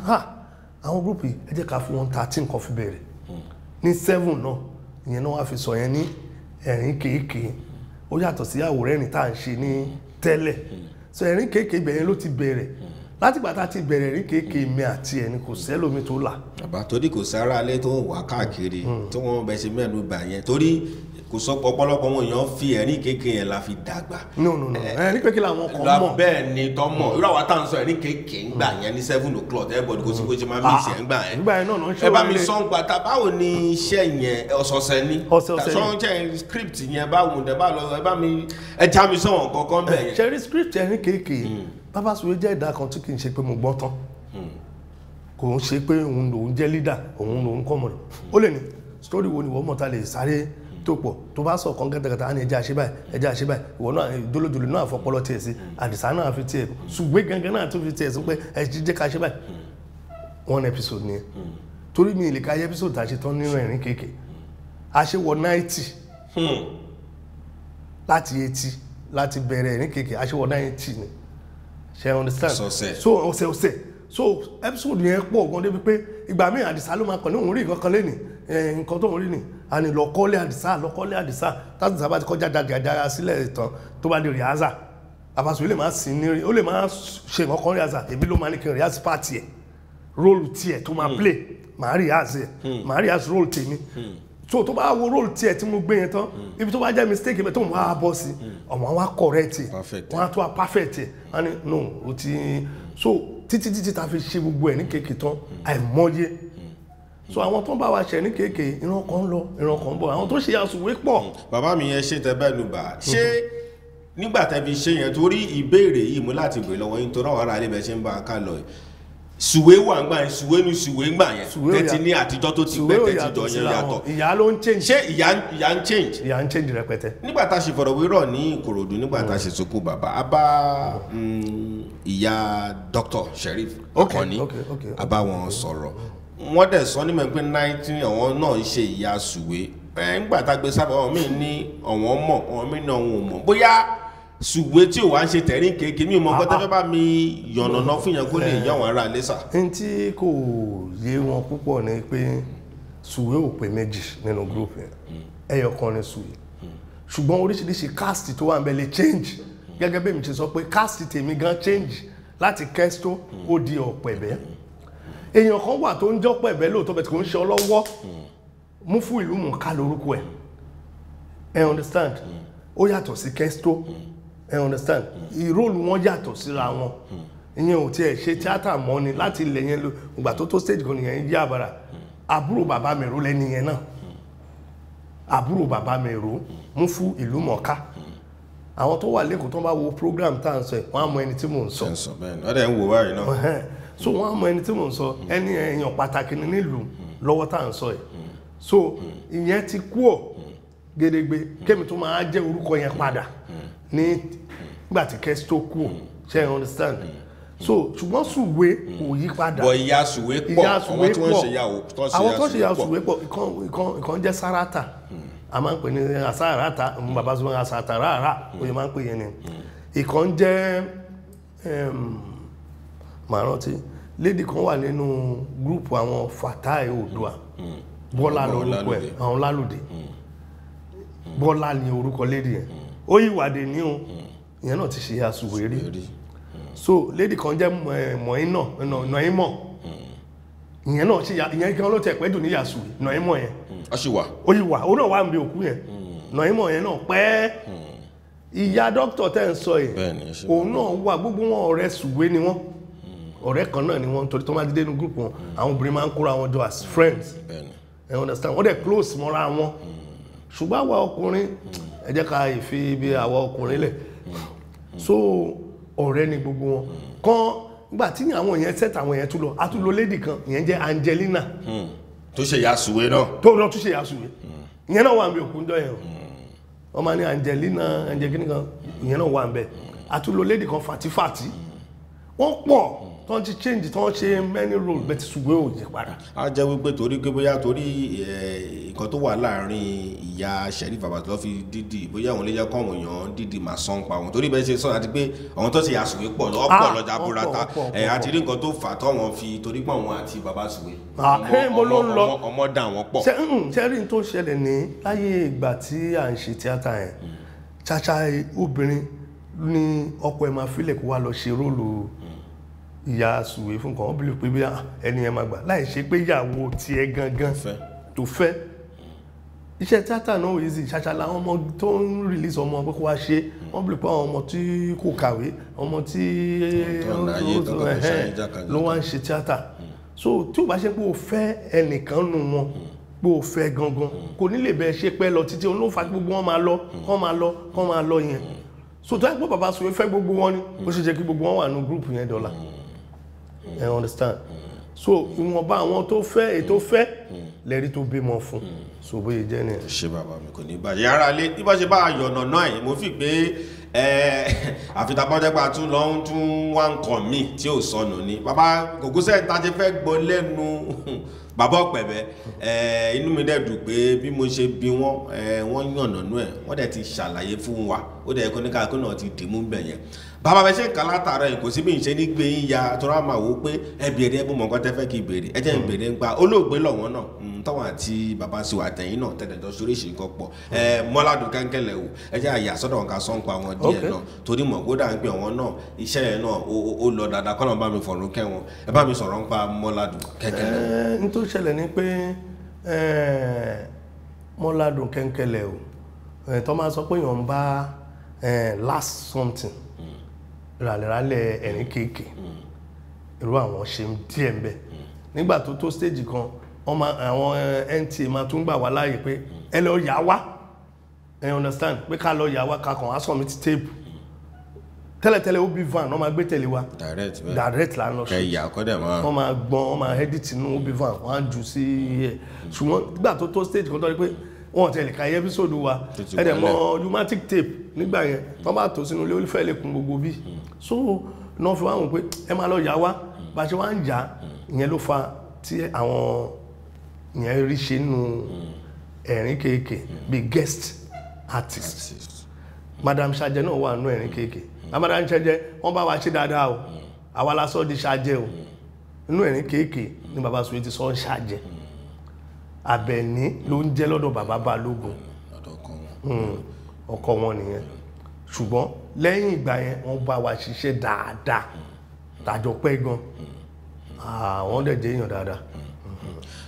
àwọn group yìí ẹ jẹ́ ká fún wọn 13 kan fi bẹ̀rẹ̀ ní 7 náà, ìyẹn náà wá fi sọ yẹn ní ẹ̀rín kéèké. Ó yàtọ̀ sí àwòrán ẹ̀rín tá à ń ṣe ní tẹ́lẹ̀. So ẹ̀rín kéèké ibẹ̀ yẹn ló ti bẹ̀rẹ̀. Látìgbà tá a ti bẹ̀rẹ̀ rí kéèké mi àti ẹni kò sẹ́lómi tó là. Bàbá torí kò sára alẹ́ tó ń wà káàkiri tí wọ́n bẹ ṣe mẹ́nu bà yẹn, torí kò sọ ọ̀pọ̀lọpọ̀ wọn èèyàn fi ẹ̀rín kéèké yẹn la fi dàgbà. No no no, ẹ̀rín kéèké làwọn kan mọ̀. Bẹ́ẹ̀ ni tọ́ mọ̀, irú àwa tá à ń sọ ẹ̀rín kéèké ń gbà yẹn ní 7 o'clock everybody kò sí bó ṣe máa mí ìṣẹ̀ ń gbà yẹn. Nígbà yẹn náà ṣe ẹ bá mi sọ ń gbà ta báwo ni iṣẹ́ yẹn ọ̀sọ̀ọ̀sẹ̀ ni. Ọ̀sẹ̀ọ̀sẹ̀ ni. Sọ script yẹn báwo ni bá lọ ẹ bá mi ẹ já mi sọ̀wọ̀n kankan bẹ̀ yẹn. Ṣe rí script ẹ̀rín kéèké, Baba Suwe jẹ́ ẹ̀dá kan tí kì í ṣe pé mo gbọ́n tán, kò ń ṣe pé òun lòun jẹ́ leader, òun lòun kọ́ mọ̀ rẹ̀. Ó lè ní story wo ni wọ́n mọ̀ ta lè sáré tó pọ̀ tó bá sọ̀ kan gẹ́gẹ́gẹ́ta á ní ẹja àṣẹ báyìí, ẹja àṣẹ báyìí, ìwọ náà jólójóló náà fọpọlọ tiẹ̀ sí, Àdìsá náà fi tiẹ̀ Suwe gangan náà tún fi tiẹ̀ sí pé ẹ jẹ́ ká ṣe báyìí. One episode ni torí mi ìlè ká yẹ episode tá a ṣe tán nínú ẹ̀rín kéèké, a ṣe wọ 90 láti 80 láti bẹ̀rẹ̀ ẹ̀rín kéèké, a ṣe wọ 90 ni. Ṣe understand? So ọ̀sẹ̀ ọ̀sẹ̀, so episode yẹn pọ̀ gan débi pé ìgbà míì Àdìsá ló máa kàn ní òun rí nǹkan kan lẹ́nìí, nǹkan tó ń rí ni a ní lọ́kọ́lé Àdìsá, lọ́kọ́lé Àdìsá. Tàdìsá bá ti kọjá jàjàjà sílẹ̀ tán tó bá di rìhásà, Bàbá Sùwé lè má sí ní ó lè má ṣe nǹkan kan rehearsal, èmi ló máa ní kí n rehearse part ẹ̀, role tiẹ̀ tó máa play, màá rehearse ẹ̀, màá rehearse role tèmi. So tó bá wo role tiẹ̀ tí mo gbé yẹn tán, ibi tó bá jẹ́ mistake ibẹ̀ tó ń wá bọ́ sí, ọmọ wa correct ẹ̀, wọ́n á tó wá perfect ẹ̀, wọ́n á ní no o ti so títí títí ta fi ṣe gbogbo ẹ̀ ní kéèké tán àìmọye. So àwọn tó ń bá wa ṣe ní kéèké, ìran kan lọ, ìran kan bọ̀, àwọn tó ṣe àsùnwé pọ̀. Bàbá mi yẹn ṣe tẹ bẹ́ẹ̀ nù bá ṣé nígbà tẹ́ fi ṣe yẹn, torí ìbéèrè yìí mú láti béèrè lọ́wọ́ yín, torí àwọn ará ilé bẹ́ẹ̀ ṣe ń bá a ká lọ yìí. Sùwé wà ń gbà yẹn, sùwé nu sùwé ń gbà yẹn, tẹ́tí ní àtijọ́ tó ti pẹ́ tẹ́tí jọ yẹn yàtọ̀. Ìyá ló ń change. Ṣé ìyá ń change? Ìyá ń change rẹpẹtẹ. Nígbà tá a ṣe fọ̀rọ̀wérọ̀ ní Ìkòròdú, nígbà tá a ṣe sìnkú bàbá, a bá ìyá Dr. Sheriff Akànní, a bá wọn sọ̀rọ̀. Wọ́n dẹ̀ sọ nímọ̀ pé 19 àwọn náà ń ṣe ìyá sùwé. Nígbà tá a gbé sábà, àwọn míì ní ọ̀wọ́n mọ̀, àwọn míì ní ọ̀wọ́n ò mọ̀. Bóyá sùwé tí ò wá ń ṣe tẹ̀rín kéèké, mi ò mọ̀ nǹkan tẹ́ fẹ́ bá mi yànnàná fún yẹn kó lè yọ àwọn ará ilé sà. N tí kò yé wọn púpọ̀ ni pé sùwé ò pé méjì nínú group yẹn, ẹyọ kan ni sùwé, ṣùgbọ́n oríṣiríṣi cast tó wà ń bẹ lè change. Gẹ́gẹ́ bí mi ṣe sọ pé cast tèmi gan change láti Kesto ó di Ọ̀pẹ̀bẹ́. Èèyàn kan wà tó ń jọ́ Pẹ̀bẹ́ lóòótọ́ bẹ̀ tí kò ń ṣe ọlọ́wọ́, mú fún ìlú mọ̀ọ́ká lórúkọ ẹ̀, ẹ understand? Ó yàtọ̀ sí Kesto, ẹ understand? Ìróòlù wọn yàtọ̀ síra wọn. Ìyẹn ò tiẹ̀ ṣe tíátà mọ́ ni láti ilẹ̀ yẹn lọ, ìgbà tó tó stage kan nìyẹn yí àbàrà. Àbúrò bàbá mi ró lẹ́ni yẹn náà, àbúrò bàbá mi ró mú fún ìlú mọ̀ọ́ká. Àwọn tó wà lẹ́kọ̀ọ́ tó bá wo program tá à ń sọ ẹ̀, wọ́n á mọ ẹni tí mò ń sọ. Ọ̀dẹ̀ ń wò báyìí náà. So wọ́n á mọ ẹni tí mò ń sọ, ẹni èèyàn pàtàkì ni nílùú lọ́wọ́ tá à ń sọ ẹ̀. So ìyẹn ti kú ọ̀ gedegbe, kémi tó máa jẹ́ orúkọ yẹn padà ní nígbà tí Kesto kú ọ̀, ṣe you understand? So ṣùgbọ́n sùwé kò yí padà. Bọ̀ ìyá sùwé pọ̀, àwọn tí wọ́n ṣe ìyá sùwé pọ̀, ìkan jẹ́ Sárátà, a máa ń pè ní asárata, bàbá sọ asátàràrà, oyè máa ń pè yẹn ni. Ìkan jẹ́ màá rántí, lady kan wà nínú gúrùpù àwọn Fatai Oòduà, Bọ́lá lórúkọ ẹ̀, àwọn Lálùdé, Bọ́lá ni orúkọ lady yẹn, ó yíwàdé ní o, ìyẹn náà ti ṣe àsùwé rí. So lady kan jẹ́ Mọ̀ínà, Nàímọ̀, ìyẹn náà ṣe, ìyẹn gan ló tẹ̀ pẹ́ dùn ní Yàsùwé, Nàímọ̀ yẹn. Ó sì wà. Ó yìí wà, ó náà wà níbi òkú yẹn. Nàímọ̀ yẹn náà pẹ́. Ìyá dókítà tẹ́ ń sọ yìí, òun náà wà, gbogbo wọn ọ̀rẹ́ sùwé ni wọ́n. Ọ̀rẹ́ kan náà ni wọ́n, torí tó máa dídé nínú group wọn, àwọn obìnrin máa ń kóra wọn jọ as friends. You understand? Wọ́n dẹ̀ close mọ́ra wọn. Ṣùgbọ́n àwa ọkùnrin, ẹ jẹ́ ká ìfi ibi àwa ọkùnrin lẹ̀. So ọ̀rẹ́ ni gbogbo wọn. Kan nígbà tí àwọn yẹn set àwọn yẹn tún lọ, a tún lọ lady kan, ìyẹn jẹ́ Angelina. Tó ṣe ìyá sùwé náà. Tó lọ tún ṣe ìyá sùwé. Ìyẹn náà wà níbi òkú ńjọ́ yẹn o. Wọ́n máa ní Angelina, Angelina kan, ìyẹn náà wà níbẹ̀. A tún lọ lady kan Fatifati. Wọ́n pọ̀ tó ń ti change, tó ń ṣe many roles, bẹ́ẹ̀ ti sùwé ò yí padà. A jẹ́ wípé torí pé bóyá torí nǹkan tó wà láàrin ìyá Sheriff Abbas ló fi dídì, bóyá òun lè jẹ́ kọ́ àwọn èèyàn dídì máa sán pa wọn, torí bẹ́ẹ̀ ṣe sọ àti pé àwọn tó ṣe ìyá sùwé pọ̀ lọ́pọ̀ lọ́jà burata, àti rí nǹkan tó fà tó wọn fi torí pé àwọn àti bàbá sùwé ọmọ dà wọ́n pọ̀. Ṣé rí n tó ṣẹlẹ̀ ní láyé ìgbà tí à ń ṣe tíátà yẹn, ṣáṣá obìnrin ní ọkọ ẹ̀ máa filẹ̀ kó wá lọ ṣe róòlù ìyá sùwé fún kan, wọ́n bí pé bí ẹni ẹ máa gbà láì ṣe pé ìyàwó tiẹ̀ gangan tó fẹ́. Iṣẹ́ tíátà náà easy, ṣàṣà làwọn ọmọ tó ń release ọmọ pé kó wá ṣe, wọ́n bí pé àwọn ọmọ tí kò kàwé, ọmọ tí ló wá ń ṣe tíátà. So tí ò bá ṣe pé o fẹ́ ẹnìkan nù wọn, pé o fẹ́ gangan, kò ní lè bẹ́ẹ̀ ṣe pẹ́ lọ títí, òun ló fa gbogbo wọn máa lọ, kán máa lọ, kán máa lọ yẹn. So tó yẹ pé bàbá sùwé fẹ́ gbogbo wọn ni, ó ṣe jẹ́ kí gbogbo wọn wà nínú gúrùpù yẹn dọ́là. You understand? So ìwọ̀nba àwọn tó fẹ́ ètò fẹ́ lẹ́rí tó bímọ fún, so bóyá jẹ́ ni. Ṣé bàbá mi kò ní bàjẹ́ ara lé bí bá ṣe bá yọ̀nà náà yìí, mo fi pé àfitapọ́jẹ́pá tún lọ ń tún wá nǹkan míì tí ò sọnù ni. Bàbá kòkúsẹ́ ta ti fẹ́ gbọ́ lẹ́nu bàbá Ọ̀pẹ̀bẹ́, inú mi dẹ̀ dùn pé bí mo ṣe bí wọ́n, wọ́n yànnà nú ẹ̀, wọ́n dẹ̀ ti ṣàlàyé fún wa, ó dẹ̀ kó ní káàkó náà ti dìímú bẹ̀ yẹn. Bàbá bẹ ṣe ń kà látàárọ̀ yìí, kò sí bí n ṣe ní gbé yín ya tọ́ra máa wò ó pé ẹ béèrè, ẹ bó mọ̀ nǹkan tẹ́ fẹ́ kí n béèrè, ẹ jẹ́ n béèrè ń pa olóògbé lọ́wọ́n náà, táwọn àti bàbá sì wà tẹ̀yìn náà tẹ̀lé jọ sórí ìṣe nǹkan pọ̀. Ẹ Mọ́ládùn Kẹ́ńkẹ́lẹ̀ wò, ẹ jẹ́ àyà sọ́dọ̀ wọn ká sọ́ ń pa wọn díẹ̀ náà, torí mọ̀ kó dà ń pè wọn náà, iṣẹ́ yẹn náà ó lọ dáadáa. Kọ́nà bá mi fọ̀rọ̀ kẹ́ wọn, ẹ bá mi sọ̀rọ̀ ń pa Mọ́ládùn Kẹ́ńkẹ́lẹ̀ wò. Ẹ n tó ṣẹlẹ̀ ni pé Mọ́ládùn Kẹ́ńkẹ́lẹ̀ o, tó máa sọ pé èèyàn ń bá last something ràlẹ̀ràlẹ̀ ẹ̀rín kéèké, irú àwọn ṣe ń díẹ̀ ń bẹ̀. Nígbà tó tó stage kan, wọ́n máa àwọn NTA máa tún gbà wá láàyè pé ẹ lọ yà wá, ẹ understand, pé ká lọ yà wá, ká kàn á submit tape. Tẹ́lẹ̀tẹ́lẹ̀, OB van wọ́n máa gbé tẹ̀lé wa. Direct bẹ́ẹ̀. Direct là ń lọ. Kẹ́ ìyá kọ́ dẹ̀ máa. Wọ́n máa gbọ́n, wọ́n máa edit inú OB van, wọ́n á jù sí ẹ̀. Ṣùgbọ́n nígbà tó tó stage kan tó rí pé wọ́n tẹ̀lé ka episode wa, Tó ti ẹ̀ dẹ̀ wọlé. mọ U-matic tape nígbà yẹn, tó bá tó sínú ilé, ó fẹ́ lè kún gbogbo bí. So náà fi wá wọn pé ẹ máa lọ yà wá. Bá a ṣe wá ń yà ìyẹn ló fa tí àwọn ìyẹn rí ṣe nínú ẹ̀rín kéèké bíi guest artist. Madam Sajẹ náà wà nínú ẹ̀rín kéèké. Madam Sajẹ, wọ́n bá wa ṣe dáadáa o. Àwa la sọ di Sajẹ o. Nínú ẹ̀rín kéèké ní baba Suwe ti sọ ń Sajẹ. Àbẹ̀ní ló ń jẹ́ lọ́dọ̀ bàbá Balógun. Ọ̀dọ̀ kan wọn. Ọkọ wọn nìyẹn. Ṣùgbọ́n lẹ́yìn ìgbà yẹn, wọ́n bá wa ṣiṣẹ́ dáadáa, tàjọ pẹ́ gan. Àwọn dẹ̀ jẹ́ èèyàn dáadáa.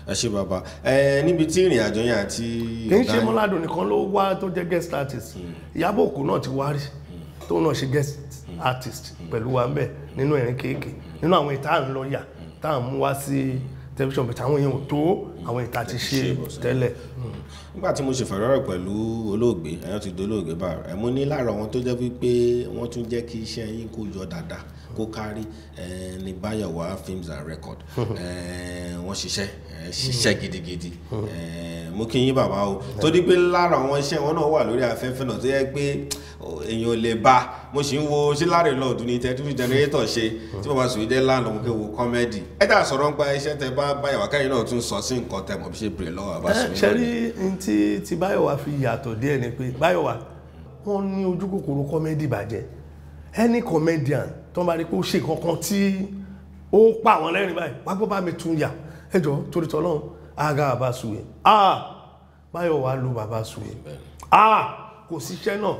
Ẹ ṣé bàbá. Ẹ níbi tí ìrìn àjò yẹn àti Kì í ṣe ọ̀gá yín- Mọ́ládùn nìkan ló wá tó jẹ́ guest artist. Ìyábọ̀ Òkú náà ti wá rí, tóun náà ṣe guest artist pẹ̀lú wa ń bẹ̀ nínú ẹ̀rín kéèké, nínú àwọn ìta à ń lọ yà tá à ń mú wá sí tẹlifíṣàn bẹ̀tẹ̀. Àwọn èèyàn ò tó àwọn ìta ti ṣe tẹ́lẹ̀. Nígbà tí mo ṣe fẹ̀rọ̀rọ̀ pẹ̀lú olóògbé, ẹ̀yàn ti dolóògbé bá ẹ̀, mo ní lára àwọn tó jẹ́ wípé wọ́n tún jẹ́ kí iṣẹ́ yín kó yọ dáadáa, kó kárí ẹ̀ ní Báyọ̀wá Films and Record. Ẹ̀ wọ́n ṣiṣẹ́, ẹ̀ ṣiṣẹ́ gidigidi. Ẹ̀ mo kí yín bàbá o, torí pé lára àwọn iṣẹ́ wọn náà wà lórí afẹ́fẹ́ náà tó yẹ pé èèyàn ò lè bá. Mo sì ń wo ṣé láre lọ́ọ̀dún ní tẹ́tí generator ṣe tí bàbá sùn jẹ́ lánàá, mo kí wo comedy. Ẹ dà sọ̀rọ̀ nípa iṣẹ́ tẹ bá Báyọ̀wá, kẹ́yìn náà tún sọ sí nǹkan tẹ mọ̀ bí ṣe bèrè lọ́wọ́ bàbá sùn. Ṣe rí n tí Báyọ̀wá fi yàtọ̀ díẹ̀ ni pé Báyọ̀wá, wọ́n ní ojú kòkòrò comedy bàjẹ́. Any comedian tó ń bá rí pé ó ṣe kankan tí ó pa àwọn lẹ́rìn báyìí, wá gbọ́, bá mi tún yà, ẹ jọ torí tọ́lọ́run, aga bàbá Sùwé. Ah, Báyọ̀wá lu bàbá Sùwé. Ah, kò síṣẹ́ náà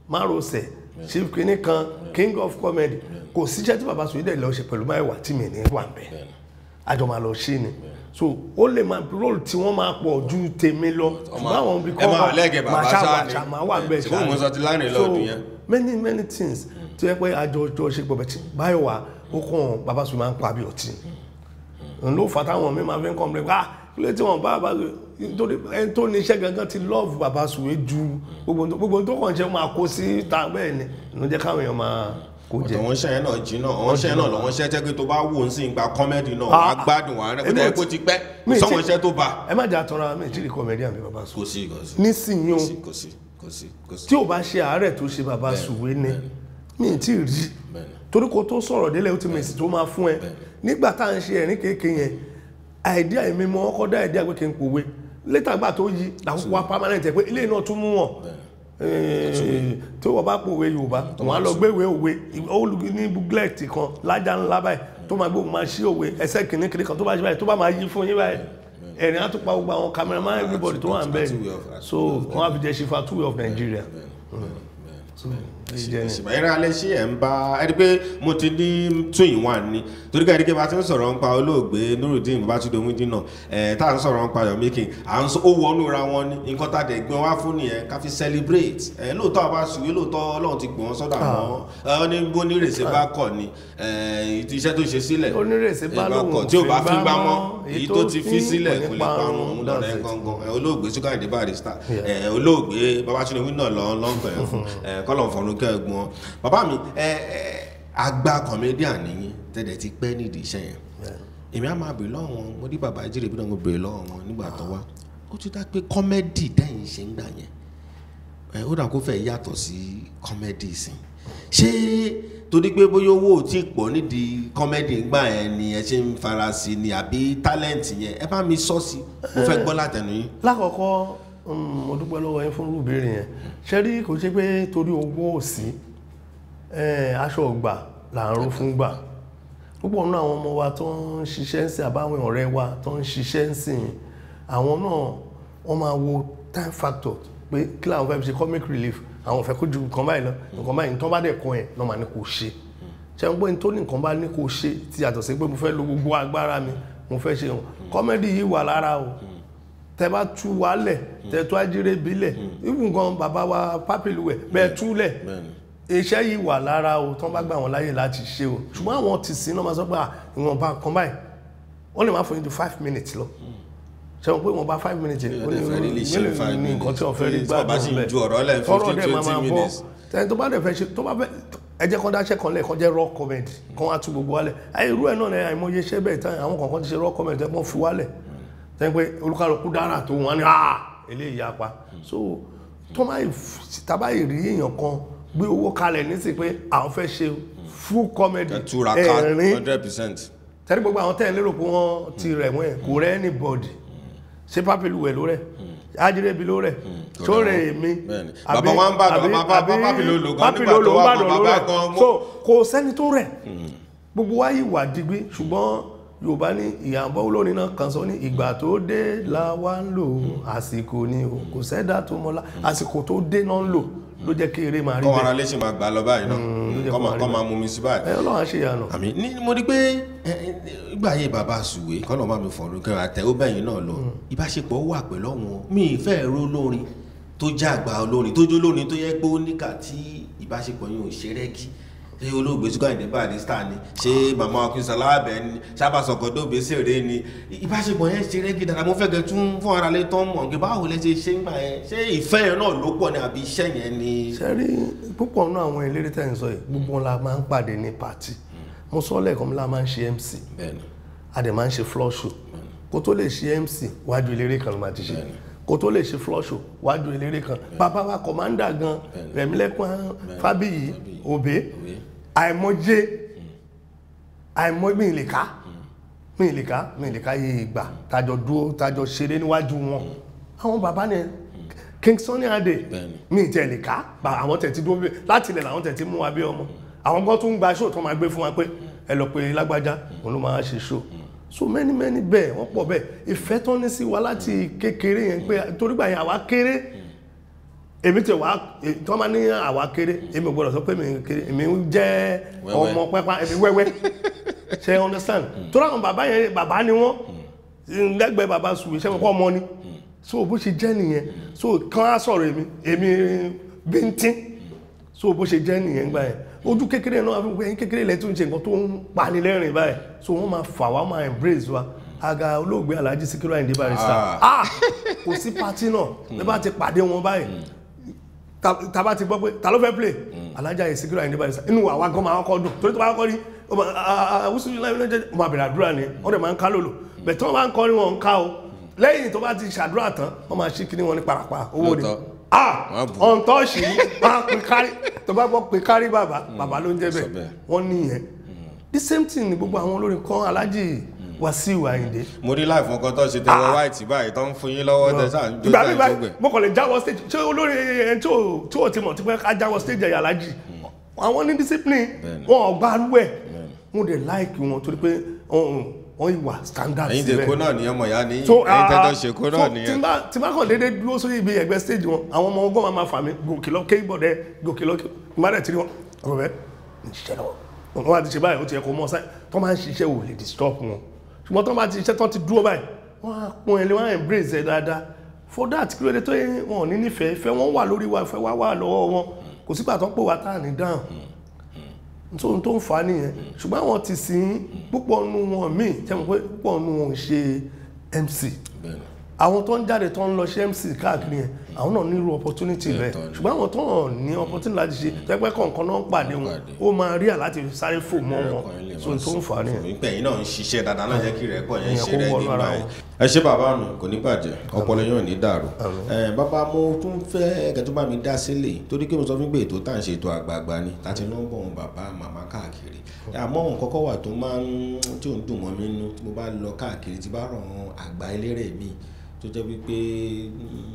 márosẹ̀, chief kìíní kan, king of comedy, kò síṣẹ́ tí bàbá Sùwé dẹ̀ lọ ṣe pẹ̀lú Báyọ̀wá tí mi ní wà bẹ́ẹ̀, àjọ máa lọ ṣe ni. So ó lè máa role tí wọ́n máa pọ̀ ju tèmi lọ, ṣùgbọ́n àwọn ibi Ẹ máa lẹ́gẹ̀ẹ́ bàbá ṣáà ṣáà ni. máa wà bẹ́ẹ̀. Ṣé bóun sọ ti láàrin lọ́ọ̀dún yẹn? Many many things tó yẹ pé àjọ jọ ṣe pọ̀ bẹ́ẹ̀ tí Báyọ̀wá ó kàn bàbá Sùwé máa ń pa bí ọtí n ló fà táwọn mi máa fi ń complain, ah, kí ló tí wọn bá bàbá Sùwé, nítorí ẹni tó ní iṣẹ́ gangan ti love bàbá Sùwé ju gbogbo tó kàn ṣe máa kó sí ta. Bẹ́ẹ̀ ni ló jẹ́ káwọn èèyàn máa kó jẹ. Ọ̀tọ̀ wọn ṣẹ́ yẹn náà jiná, àwọn ṣẹ́ náà lọ́wọ́ ṣẹ́ tẹ́ pé tó bá wò ó sí ìgbà comedy náà, wàá gbádùn, wàá rẹ́ kó tẹ́ kó ti pẹ́ Mi kò sọ́wọ́n ti- iṣẹ́ tó bá. Ẹ má jà tọra mi tí ì comedian bí bàbá Sùwé Kò sí, kò sí. Nísìnyí o, Kò sí, kò sí, kò sí, kò sí. Tí ò bá ṣe àárẹ̀ tó ṣe bàbá Sùwé ni mi ì tí ì rí, torí kò tó sọ̀rọ̀ délẹ̀, ó ti mèsì tó máa fún ẹ. Nígbà tá à ń ṣe ẹ̀rín kéèké yẹn, idea èmi mọ ọkọ dá idea pé kí n pòwe. Létà gbà tó yí làkókò wa permanent ẹ̀ pé ilé náà tún mú wọn tó wọ́n bá pòwe Yorùbá, wọ́n á lọ gbéwèé òwe olùgbé ní booklet kan lájà ńlá báyìí tó máa gbé òun máa ṣí òwe ẹsẹ̀ kìíní kìíní kan tó bá ṣe báyìí, tó bá máa yí fún yín báyìí, ẹ̀rín á tún pa gbogbo àwọn cameraman, everybody tó wà ń bẹ̀. So wọ́n á fi jẹ́ Chief Atuwe of Nigeria. So jẹ́ ni. Ẹ̀rọ alẹ́ ṣé ẹ̀ ń bá ẹ rí pé mo ti ní two in one ni, torí ká ẹ rí pé bá ti ń sọ̀rọ̀ nípa olóògbé Nurudeen Babátúndé Omidina ẹ̀, tá à ń sọ̀rọ̀ nípa Yomi King, à ń sọ ó wọnú ra wọn ní nǹkan tá a dẹ̀ gbé wá fún nìyẹn, ká fi celebrate ẹ̀. Lóòótọ́ àbá sùwé, lóòótọ́ Ọlọ́run ti gbọ́n sọ́dọ̀ àwọn ẹ̀ ní bó nírèsè bá kọ̀ ni iṣẹ́ tó ṣe sílẹ̀. Onírèsè bá lóhùn kọ̀ tí ò bá fi fi gbá gbá mọ́, mọ́, èyí tó ti fi sílẹ̀ kò lè parun. Òun lọ̀rẹ́ That's it. gangan olóògbé Síkírù Àyìndé Barrister, olóògbé Babátúndé Omidina lọ́nkọ̀ ẹ̀ fún kọ́lọ̀ fọ̀run kẹ́gbọ́n. Bàbá mi, ẹ ẹ àgbà comedian nìyí tẹ́lẹ̀, ti pẹ́ nídìí iṣẹ́ yẹn. Èmi á máa bèèrè lọ́wọ́ wọn, mo rí bàbá Ajíire bí náà, mo bèèrè lọ́wọ́ wọn nígbà tó wá, ó ti dá pé comedy dẹ́yìn ṣe ń gbà yẹn ẹ, ó dà kó fẹ́ yàtọ̀ sí comedy sí. Ṣé torí pé bóyá owó ò tí pọ̀ nídìí comedy ńgbà yẹn ni ẹ ṣe ń fara sí ni, àbí talent yẹn? Ẹ bá mi sọ sí, mo fẹ́ gbọ́ látẹnu yín. Lákọ̀ọ́kọ́, mo dúpẹ́ lọ́wọ́ yín fún ìbéèrè yẹn. Ṣé rí, kò ṣe pé torí owó ò sí. Aṣọ ọgbà là ń ró fún gbà. Púpọ̀ nínú àwọn ọmọ wa tó ń ṣiṣẹ́ ń sìn, àbáwọn ọ̀rẹ́ wa tó ń ṣiṣẹ́ ń sìn, àwọn náà wọ́n máa wo time factor pé kí làwọn fẹ́ fi ṣe comic relief. Àwọn fẹ́ kó ju nǹkan báyìí lọ, nǹkan báyìí tó bá dẹ̀ kọ́ ẹ̀ náà máa ní kó ṣe. Ṣé ń pé tó ní nǹkan bá ní kó ṣe ti yàtọ̀ sí pé mo fẹ́ lo gbogbo agbára mi, mo fẹ́ ṣe wọn. Comedy yìí wà lára o. Tẹ bá tú wálẹ̀, tẹ tú ajírébi lẹ̀, even gan bàbá wa Pápílùwẹ̀ bẹ́ẹ̀ túlẹ̀. Iṣẹ́ yìí wà lára o, tán bá gbà wọ́n láyè láti ṣe o. Ṣùgbọ́n àwọn ti sìn náà máa sọ pé ìwọ̀nba kan báyìí, wọ́n lè máa fún yín ju 5 minutes lọ. Ṣé wọ́n pé ìwọ̀nba 5 minutes ó ní ní nǹkan tí wọ́n fẹ́ rí gbádùn bẹ́ẹ̀. Tọ́rọ̀ dẹ̀ máa bọ́. Tẹ́ni tó bá dẹ̀ fẹ́ ṣe, tó bá fẹ́ ẹ jẹ́ kán dáṣẹ́ kan lẹ̀, kán jẹ́ raw comedy, kán wá tú gbogbo wálẹ̀. Irú ẹ̀ náà ni àìmọye iṣẹ́ bẹ́ẹ̀ tán, àwọn kọ̀ọ̀kan ti ṣe raw comedy tẹ́ wọ́n fi wálẹ̀. Tẹ́ pé olúkálukú dára tó wọ́n ní eléyìí yapa. So tó máa tábà rí èèyàn kan gbé owó kalẹ̀ nísì pé àwọn fẹ́ ṣe full comedy ẹ̀rín. 100%. Tẹ́lẹ̀ gbogbo àwọn tẹ́lẹ̀ lérò pé wọ́n ti rẹ̀ wọ́n ẹ̀ kò rẹ́ anybody. Ṣé Pápílùwẹ̀ ló rẹ̀? Ajírébi ló rẹ̀? Tó rẹ̀ èmi? Bàbá wa ń bàdàn, bàbá Pápílòlò gan nígbà tó wà bàbá gan. So kò sẹ́ni tó rẹ̀. Gbogbo wa yìí wà digbí, ṣùgbọ́n Yorùbá ní ìyàbọ̀ olórin náà kan sọ ní ìgbà tó dé la wá ń lò, àsìkò ni o, kò sẹ́dá tó mọ́lá, àsìkò tó dé náà ń lò ló jẹ́ kí eré máa rí bẹ́ẹ̀. Kọ́ ara léṣe máa gbà lọ báyìí náà, kọ́ máa mú mi sí báyìí. Ọlọ́run á ṣe ìyanu. Àmín. Ní mo rí pé ìgbà ayé bàbá Sùwé kọ́nà máa mi fọ̀rọ̀ kẹrin àtẹ ó bẹ̀yìn náà lọ. Ìbáṣepọ̀ wà pẹ̀lú àwọn mi ìfẹ́ ẹ̀rọ olórin tó jẹ́ àgbà olórin tó jó olórin tó yẹ pé ó níkà tí ìbáṣepọ̀ yìí ò ṣe rẹ́gí. Ṣé olóògbé Síkírù Àyìndé Barrister ni? Ṣé màmá Akínsọ́lá Àbẹ̀ ni? Ṣábàṣọ̀kọ̀ Dóbèsèré ni? Ìbáṣepọ̀ yẹn ṣe rẹ́gí dáadáa. Mo fẹ́ kẹ́ tún fún ara lé tán mọ̀ pé báwo lẹ ṣe ṣe ń gbà yẹn? Ṣé ìfẹ́ yẹn náà ló pọ̀ ni àbí iṣẹ́ yẹn ni? Ṣé rí púpọ̀ nínú àwọn eléré tẹ̀ ń sọ yìí, gbogbo wọn la máa ń pàdé ní pàtì. Mo sọ lẹ́ẹ̀kan la máa ń ṣe MC. A dẹ̀ máa ń ṣe floor show. Kó tó lè ṣe MC, wájú eléré kan ló máa ti ṣe. Kó tó lè ṣe floor show, wájú eléré kan. Bàbá wa kọ̀mándà gan, Rẹ̀mílẹ́kún Fábíyì, Òbé. Àìmọye àìmọye mi lè ká mi lè ká mi lè ká iye ìgbà tájọ dúró tájọ ṣeré níwájú wọn. Àwọn bàbá ni King Sunny Adé mi tẹ̀ lè ká, àwọn tẹ̀ ti dúró láti ilẹ̀ làwọn tẹ̀ ti mú wa bí ọmọ. Àwọn kan tún gba show tó máa gbé fún wa pé ẹ lọ pé lágbájá òun ló máa ṣe show. So many many bẹ́ẹ̀ wọ́n pọ̀ bẹ́ẹ̀. Ìfẹ́ tán ní sí wa láti kékeré yẹn pé torí gbà yẹn àwa kéré. Èmi tẹ wá tí wọ́n máa ní àwa kéré, èmi ò gbọ́dọ̀ sọ pé èmi kéré, èmi ń jẹ́ ọmọ pẹ́pá, èmi wẹ́wẹ́. Ṣé understand? Torí àwọn bàbá yẹn bàbá ni wọ́n, lẹ́gbẹ̀ẹ́ bàbá Sùwé ṣé wọ́n kọ́ ọmọ ni. So bó ṣe jẹ́ nìyẹn. So kán á sọ̀rọ̀ èmi, èmi bíntín. So bó ṣe jẹ́ nìyẹn gbà yẹn. Ojú kékeré náà wọ́n fi pé kékeré ilẹ̀ tó ń ṣe nǹkan tó ń pani lẹ́rìn báyìí. So wọ́n máa fà wá, máa embrace wa. Aga olóògbé Alhaji Síkírù Àyìndé Barrister. Kò sí pátí náà, bí bá ti pàdé wọn báyìí. Ta bá ti gbọ́ pé ta ló fẹ́ play Alhaji Síkírù Àyìndé Barrister, inú àwa gan máa kọ́ dùn torí tó bá kọ́ rí ó máa bẹ̀rẹ̀ àdúrà ni wọ́n dẹ̀ máa ń ká lòlò bẹ̀ tí wọ́n bá ń kọrin wọn ń ká o lẹ́yìn tó bá ti ṣàdúrà tán wọ́n máa ṣí kíní wọn ní parapa owó ni ọ̀ǹtọ́ọ̀ṣì máa pè kárí tó bá gbọ́ pè kárí bàbá bàbá ló ń jẹ́ bẹ́ẹ̀ wọ́n níyẹn. The same thing ni gbogbo àwọn olórin kan Alhaji Wasiu Ayinde. Mo rí láì fún ọkọ tó ṣe tẹwọ white báyìí tó ń fún yín lọ́wọ́ tẹ sáà ń jó sáà ń jógbẹ. Mo kàn lè jáwọ́ stage ṣé olórin ẹni tí ò ti mọ̀ tí pé ká jáwọ́ stage ẹ̀yà Alhaji àwọn ní discipline wọn ò gbá rú ẹ̀. Mo dẹ̀ like wọn torí pé wọ́n ìwà standard síbẹ̀. Ẹ̀yin tẹ kó náà nìyẹn mọ̀ ya ní ẹ̀yin tẹ tó ṣe kó náà nìyẹn. Tí bá kàn déédéé dúró sórí ibi ẹ̀gbẹ́ stage wọn àwọn ọmọ ọgọ́ máa fà mí gòkè lọ keyboard ẹ gòkè lọ má dẹ̀ tiri wọn ọ̀rọ̀ bẹ́ẹ̀ ń ṣiṣẹ́ lọ́wọ́ wọn bá ti ṣe báyìí ó ti yẹ kó mọ́ sáyẹn tó máa ń ṣiṣẹ́ ò lè disturb wọn ṣùgbọ́n tó máa ti ṣiṣẹ́ tó ti dúró báyìí wọ́n á pọ́n ẹ lé wọ́n á embrace ẹ dáadáa. For that kí ló dé tó yẹ wọn ò ní nífẹ̀ẹ́ ìfẹ́ wọn wà lórí wa ìfẹ́ wa wà lọ́wọ́ wọn kò sígbà tó ń pè wá tá à ní dáhùn tó ń fa nìyẹn. Ṣùgbọ́n àwọn ti sìn púpọ̀ nù wọn míì jẹ́ mọ̀ pé púpọ̀ nù wọn ṣe MC àwọn tó ń jáde tó ń lọ ṣe MC káàkiri yẹn àwọn náà ní irú opportunity bẹ́ẹ̀ ṣùgbọ́n àwọn tó ń ní opportunity láti ṣe tẹ́pẹ́ kọ̀ọ̀kan náà ń pàdé wọn ó máa rí àláti sáré fò mọ́ wọn so tó ń fà á nìyẹn. Ìpè yìí náà ń ṣiṣẹ́ dáadáa náà jẹ́ kí rẹ́pọ̀ yẹn ṣe rẹ́ nígbà yẹn. Ẹ ṣé bàbá mi kò ní bàjẹ́ ọpọlọ yóò ní dàrú. Bàbá mo tún fẹ́ kẹ́ tó bá mi dá sílẹ̀ torí pé mo sọ fún pé ètò tá à ń ṣe ètò àgbààgbà ni láti nọ́mbà wọn bàbá màmá káàkiri àmọ́ nǹkan kọ́ wà tó máa ń tí ò ń dùn mọ́ mi nínú tí mo bá lọ káàkiri tí bá rọ̀ wọn àgbà eléré mi tó jẹ́ wípé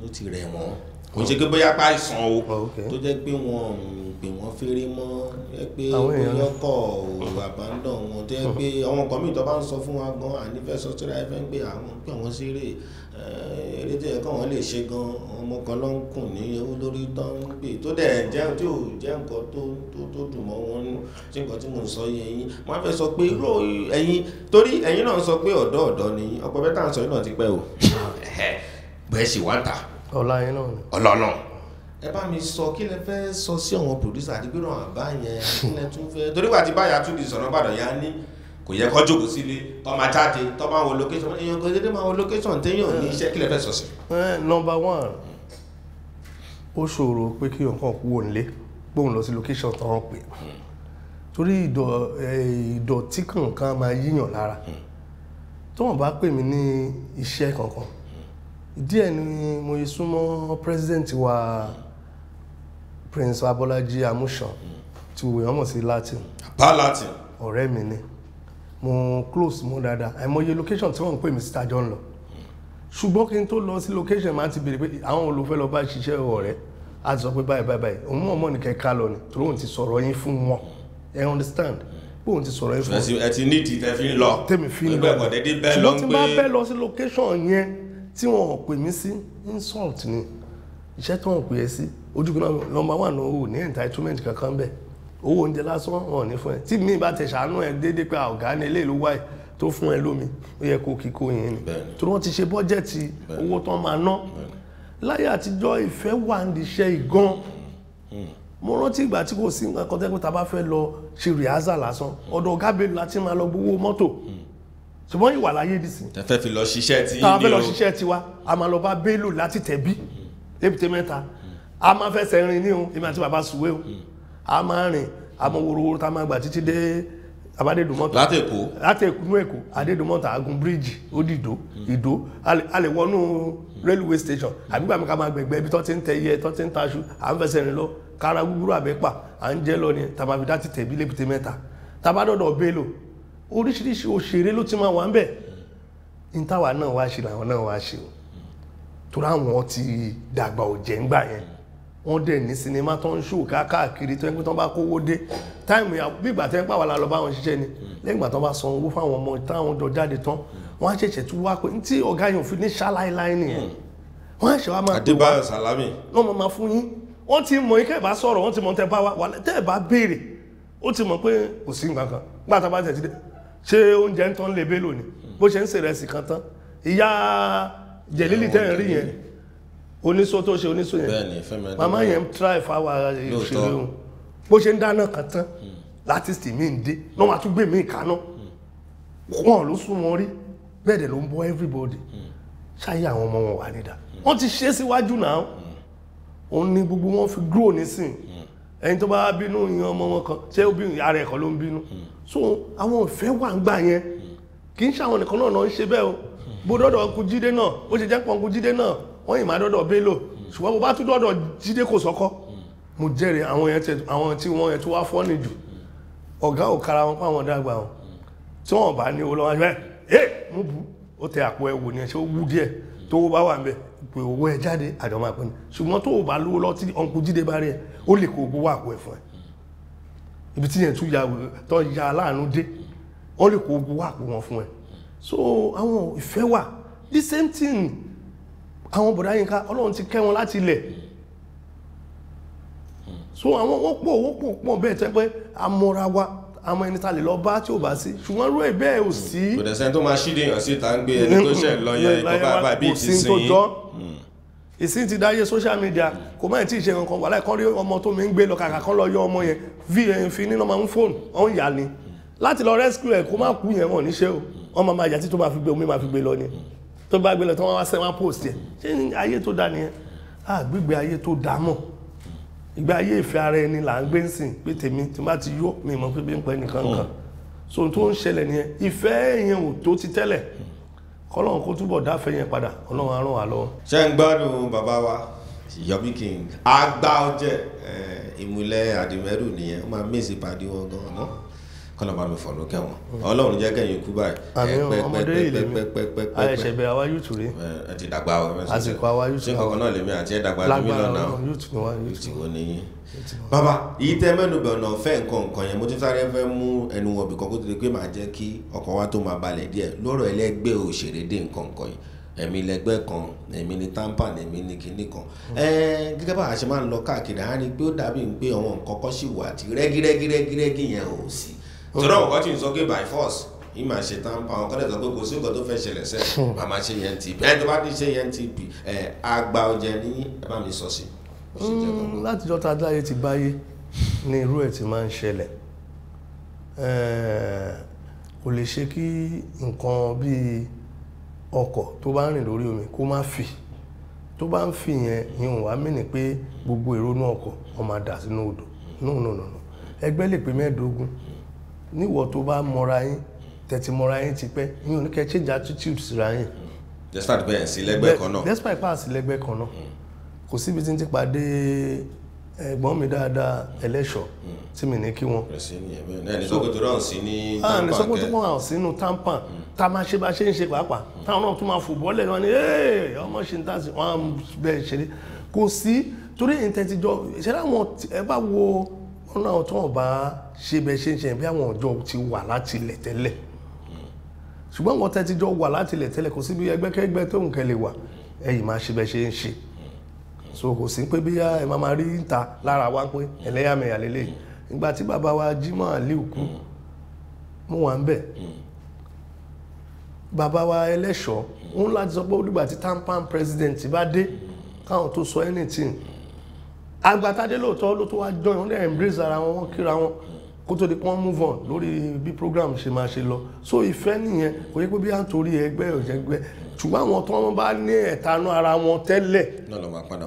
ó ti rẹ̀ wọ́n Kò ń ṣe pé bóyá pa àìsàn o, tó jẹ́ pé wọ́n pè wọ́n fèrè mọ́, jẹ́ pé bóyá kọ̀ àbádọ́ wọn, tó jẹ́ pé àwọn nǹkan míì tó bá ń sọ fún wa gan ànífẹ́ sọ síra ẹ fẹ́ ń pè àwọn pé àwọn ṣeré eré tó yẹ kọ́ wọn lè ṣe gan, ọmọ kan ló ń kùn ní owó lórí tó ń pè tó dẹ̀ jẹ́ tí ò jẹ́ nǹkan tó dùn mọ́ wọn nú. Tí nǹkan tí mò ń sọ yẹ yín, wọ́n fẹ́ sọ pé irú ẹ̀yin torí ẹ̀yin náà sọ pé ọ̀dọ́ ọ̀dọ́ ni ọ̀pọ̀ bẹ́ẹ̀ tá à ń sọ yìí náà ti pẹ́ o, bẹ́ẹ̀ sì wá ń tà ọ̀la yín náà ni ọlọ́nà. Ẹ bá mi sọ kí lẹ fẹ́ sọ sí àwọn pòdúsà àti gbéràn àbá yẹn, kí lẹ tún fẹ́ torí wà tí báyà tún di sọ̀rọ̀ bàdàn yá ní kò yẹ kó jókòó sílé tó máa jáde tó máa wo location, èèyàn kò dédé máa wo location téèyàn ní iṣẹ́, kí lẹ fẹ́ sọ sí. Number one, ó ṣòro pé kí nǹkan kú òǹlé gbóhùn lọ sí location tó ń pè, torí ìdọ̀tí kankan máa yíyàn lára. Tó wọ́n bá pè mí ní iṣẹ́ kankan, díẹ̀ ni mo yí súnmọ́ president wa Prince Abọ́lájí Amusan tí gbogbo èèyàn mọ̀ sí Latin. Bá Latin. Ọ̀rẹ́ mi ni, mo close mọ́ dáadáa. Àìmọye location tí wọ́n ń pè mí síta jọ ń lọ, ṣùgbọ́n kí n tó lọ sí location máa ti béèrè pé àwọn olùfẹ́ lọ bá ṣiṣẹ́ ọ̀rẹ́ á ti sọ pé báyìí báyìí báyìí, òun mọ̀ mọ́ ní kẹ́kẹ́ lọ ni torí òun ti sọ̀rọ̀ yín fún wọn, ẹ understand pé òun ti sọ̀rọ̀ yín fún wọn. Ẹ ti nídìí tẹ fi ń lọ. Tèmi fi ń lọ, ṣùgbọ́n tí n bá bẹ́ lọ sí location yẹn tí wọ́n pè mí sí, insult ni iṣẹ́ tó ń pè é sí. Ojú kan náà number one, ò ní entitlement kankan bẹ́ẹ̀, owó oúnjẹ lásán wọn ò ní fún ẹ. Tí mi bá tẹ ṣàánú ẹ déédéé pé ọ̀gá ní ilé ìlú wáyé tó fún ẹ lómi, ó yẹ kó kíkó yẹn ni, torí wọ́n ti ṣe bọ́jẹ̀tì owó tán máa ná. Láyé àtijọ́ ìfẹ́ wà ní iṣẹ́ ìgan. Mo rántí ìgbà tí kò sí nǹkan kan tẹ́kọ̀ tá a bá fẹ́ lọ ṣe rìhásà lásán, ọ̀dọ̀ ọ̀gá Bello láti máa lọ gbowó mọ́tò, ṣùgbọ́n ìwà láyé dìsìn. Tẹ fẹ́ fi lọ ṣiṣẹ́ tí tá a fẹ́ lọ ṣiṣẹ́ tiwa, a máa lọ bá Bello láti Tẹ̀bí lébùté mẹ́ta, a máa fẹsẹ̀ rìn ní o, èmi àti bàbá Sùwé o, a máa rìn, a mọ worowóró tá a máa gbà títí dé Abádédùmọ́tà. Láti Èkó. Láti Èkó, Èkó Adédùmọ́tà, agun bíríìjì ó dìdó Ìdó, a lè wọnú railway station àbí gbàmí ká máa gbẹ̀gbẹ́ ibi tó ti ń tẹ iye tó ti ń taṣu, à ń fẹsẹ̀ rìn lọ kára gúgúrú àbẹ́pà à ń jẹ́ lọ ni tàbá fi dá ti Tẹ̀bí lébùté mẹ́ta. Tàbá dọ̀dọ̀ Bello, oríṣiríṣi òṣèré ló ti máa wà ń bẹ̀. Ní táwa náà wá ṣe làwọn náà wá ṣe o, torí àwọn ti dàgbà ọ̀jẹ̀ ńgbà yẹn, wọ́n dẹ̀ ní sinimá tó ń ṣò káàkiri tó ń pẹ́ tó ń bá kówó dé táìmù bí ìgbà tẹ́ ń pàwọ́ la lọ bá wọn ṣiṣẹ́ ni. Lẹ́yìn ìgbà tó bá san owó fáwọn ọmọ táwọn jọ jáde tán, wọ́n á ṣẹ̀ṣẹ̀ tún wá pé tí ọ̀gá yẹn ò fi ní ṣáláìláì nìyẹn, wọ́n á ṣe wá máa pè wá. Adébáyọ̀ Sàlámì. Wọ́n máa fún yín, wọ́n ti mọ̀ ikẹ́ ìbá sọ̀rọ̀, wọ́n ti mọ̀ tẹ́ bá wá tẹ́ ẹ̀ bá béèrè, ó ti mọ̀ pé kò sí nǹkan kan. Gbà tá a bá tẹ̀ ti dé, ṣé oúnjẹ ń tán lè Bello ni bó ṣe ń ṣe ìrẹsì kan tán, ìyá Jẹ̀lílì tẹ́ ń rí yẹn, oníṣó tó ṣe oníṣó yẹn, màmá yẹn ń try fáwa ìṣeré òun, bó ṣe ń dáná kan tán láti sì mí ń dé náà wàá tún gbé mí kaná, wọn ló sún wọn rí bẹ́ẹ̀ dẹ̀ ló ń bọ́ everybody. Ṣáyé àwọn ọmọ wọn wà nídà, wọ́n ti ṣe síwájú náà, òun ni gbogbo wọn fi grow nísìn. Ẹni tó bá bínú yan ọmọ wọn kan, ṣé ó bínú ara ẹ̀kọ́ ló ń bínú. So àwọn ìfẹ́ wà ń gbà yẹn, kì í ṣe àwọn nìkan náà ń ṣe bẹ́ẹ̀ o. Bó dọ́dọ̀ Uncle Jídé náà, ó ṣe jẹ́ pọ̀ Uncle Jídé náà, wọ́n yìí máa dọ́dọ̀ Bello, ṣùgbọ́n bó bá tún dọ́dọ̀ Jídé kò sọ́kọ́. Mo jẹ́rìí àwọn yẹn tẹ àwọn tí wọ́n yẹn tó wá fọ́ọ̀nì jù, ọ̀gá ò kára wọn páwọn dàgbà wọn, tí wọ́n bá ní owó lọ́wọ́ ẹ mú bu ó tẹ àpò ẹ wò ni ẹ ṣe ó wú díẹ̀ tó bá wà ń bẹ̀ pé owó ẹ jáde àjọ máa pín ní. Ṣùgbọ́n tó o bá lówó lọ tí Uncle Jídé bá rí ẹ, ó lè kó gbowó àpò ẹ fún ẹ. Ibi tí yẹn tún ya tó ya aláàánú dé, ó lè kó gbowó àpò wọn fún ẹ. So àwọn ìfẹ́ wà. The same thing àwọn bọ̀dá Yínká, Ọlọ́run ti kẹ́ wọn láti ilẹ̀. So àwọn wọ́n pọ̀ pọ̀ bẹ́ẹ̀ tẹ́ pé amọ́ra wa, àmọ́ ẹni ta lè lọ bá tí ò bá sí, ṣùgbọ́n irú ẹ̀ bẹ́ẹ̀ ò sí. Kò dẹ̀ sẹ́ni tó máa ṣíde èèyàn síta ń gbé ẹni tó ṣẹ̀ lọ yẹn kó bá bá bíi ti sìn yín. Ìsìn ti dáyé social media, kò má tí ì ṣe nǹkan wà láì kán rí ọmọ tó mi ń gbé lọ, kàkà kán lọ yọ ọmọ yẹn fi nínú ọmọ fóònù ọ̀hún yà ni láti lọ rescue ẹ̀ kó má kú yẹn wọ́n níṣẹ́ o, wọ́n máa yà tí tó máa fi gbé omi máa fi gbé lọ ni, tó bá gbé lọ tí wọ́n wá sẹ́wọ́n post yẹn. Ṣé ayé tó dá nìyẹn? À gbígbé ayé tó dá mọ̀, ìgbé ayé ìfẹ́ ara ẹni là ń gbé ń sìn pé tèmi tí bá ti yó mi mọ̀ pé bí ń pẹ́ nìkan kan. So tó ń ṣẹlẹ̀ nìyẹn, ìfẹ́ yẹn ò tó ti tẹ́lẹ̀, kọ́lọ́run kó túbọ̀ dáfẹ́ yẹn padà, Ọlọ́run á ràn wá lọ́wọ́. Ṣé ń gbádùn bàbá wa Yomi King àgbà ọjẹ ìmùlẹ̀ àdìmẹ́rù nìyẹn, ó máa mèsì pàdé wọn gan-an mọ́. Kọ́nà bá mi fọ̀rọ̀ kẹ́wọ̀n. Ọlọ́run jẹ́ kẹ́yìn kú báyìí. Àmì ọmọdé yìí lèmi. Àìṣẹ̀ bẹ̀rẹ̀ àwa youth rí. Ẹ ti dàgbà o. Àsìkò àwa youth. Ṣé kankan náà lèmi àti ẹ dàgbà lómi lọ́nà? Lágbára youth ni wá, youth wo ni yín. Bàbá, èyí tẹ́ mẹ́nu bẹ̀ ọ̀nà ọ̀fẹ́ nǹkan nǹkan yẹn, mo ti sáré fẹ́ mú ẹnu wọn bìkan kó tó di pé màá jẹ́ kí ọkàn wa tó máa balẹ̀ díẹ̀ lọ́rọ̀ ẹlẹ́gbẹ́ òṣèré dé nǹkan nǹkan yìí. Èmi lẹgbẹ́ kan, èmi ni tampan, èmi ni kinní kan. Gẹ́gẹ́ bá a ṣe máa ń lọ káàkiri, a rí i pé ó dàbí pé àwọn nǹkan kan ṣì wà tí rẹ́gírẹ́gírẹ́gírẹ́gí yẹn ò sí. Torí àwọn kan tí ń sọ pé by force yìí máa ṣe tampan, àwọn kan dẹ̀ sọ pé kò sí nǹkan tó fẹ́ ṣẹlẹ̀ sẹ́, màá máa ṣe NTP. Ẹ tó bá ti ṣe NTP, àgbà ọ̀jẹ̀ ní ẹ bá mi sọ sí. Látijọ́ tá a dáyé ti báyé ní irú ẹ̀ ti máa ń ṣẹlẹ̀. Kò lè ṣe kí nǹkan bíi ọkọ̀ tó bá ń rìn lórí omi kó má fì. Tó bá ń fì yẹn, ìyẹn wá mí ní pé gbogbo ìrònú ọkọ̀ ó máa dà sínú odò. No, no, no, no. Ẹgbẹ́ lè pé 25. Níwọ̀ tó bá mọra yín, tẹ̀tí mọra yín ti pẹ́, ìyẹn ò ní kẹ́ change attitude síra yín. Despite bẹ́ẹ̀ sí lẹ́gbẹ́ kan náà. Despite pass lẹ́gbẹ́ kan náà. Kò síbi tí ń ti pàdé ẹ̀gbọ́n mi dáadáa ẹlẹ́ṣọ̀ tí mi ní kí wọn. Ẹni sọ pé tó rán sí ní tampan. Ẹni sọ pé tó rán sínú tampan. Tá a máa ṣe bá ṣe ń ṣe pàápàá. Táwọn náà tún máa fò bọ́lẹ̀ wọn ni ọmọ ṣe ń tàsí wọn á bẹ́ẹ̀ ṣeré. Kò sí torí ìtẹ́tijọ́ ìṣẹ́lẹ̀ àwọn ẹ bá wo wọn náà tó wọn bá ṣe bẹ́ẹ̀ ṣe ń ṣe bí àwọn ọjọ́ ti wà láti ilẹ̀ tẹ́lẹ̀. Ṣùgbọ́n wọn tẹ́tijọ́ wà láti ilẹ̀ tẹ́lẹ̀ kò sí bí ẹgbẹ́kẹ́gbẹ́ tó ń kẹ́ lè wà ẹ̀yìn máa ṣe bẹ́ẹ̀ ṣe ń ṣe. So kò sí pé bí ẹ máa máa rí ìta lára wa pé ẹlẹ́yàmẹ̀yà lélẹ̀. Ìgbà tí bàbá wa Jimoh Aliu kú, mo wà ń bẹ̀. Bàbá wa ẹlẹ́ṣọ̀ ń láti sọ pé ó dìgbà tí tampan president bá dé káwọn tó sọ anything. Àgbàtadé lóòótọ́ ló tó wá join, wọ́n dẹ̀ embrace ara wọn, wọ́n kíra wọn kó tó di pé wọ́n move on lórí bí program ṣe máa ṣe lọ. So ìfẹ́ nìyẹn, kò yẹ pé bí à ń torí ẹgbẹ́ òjẹ́gbẹ́. Ṣùgbọ́n àwọn tó wọ́n bá ní ẹ̀tanú ara wọn tẹ́lẹ̀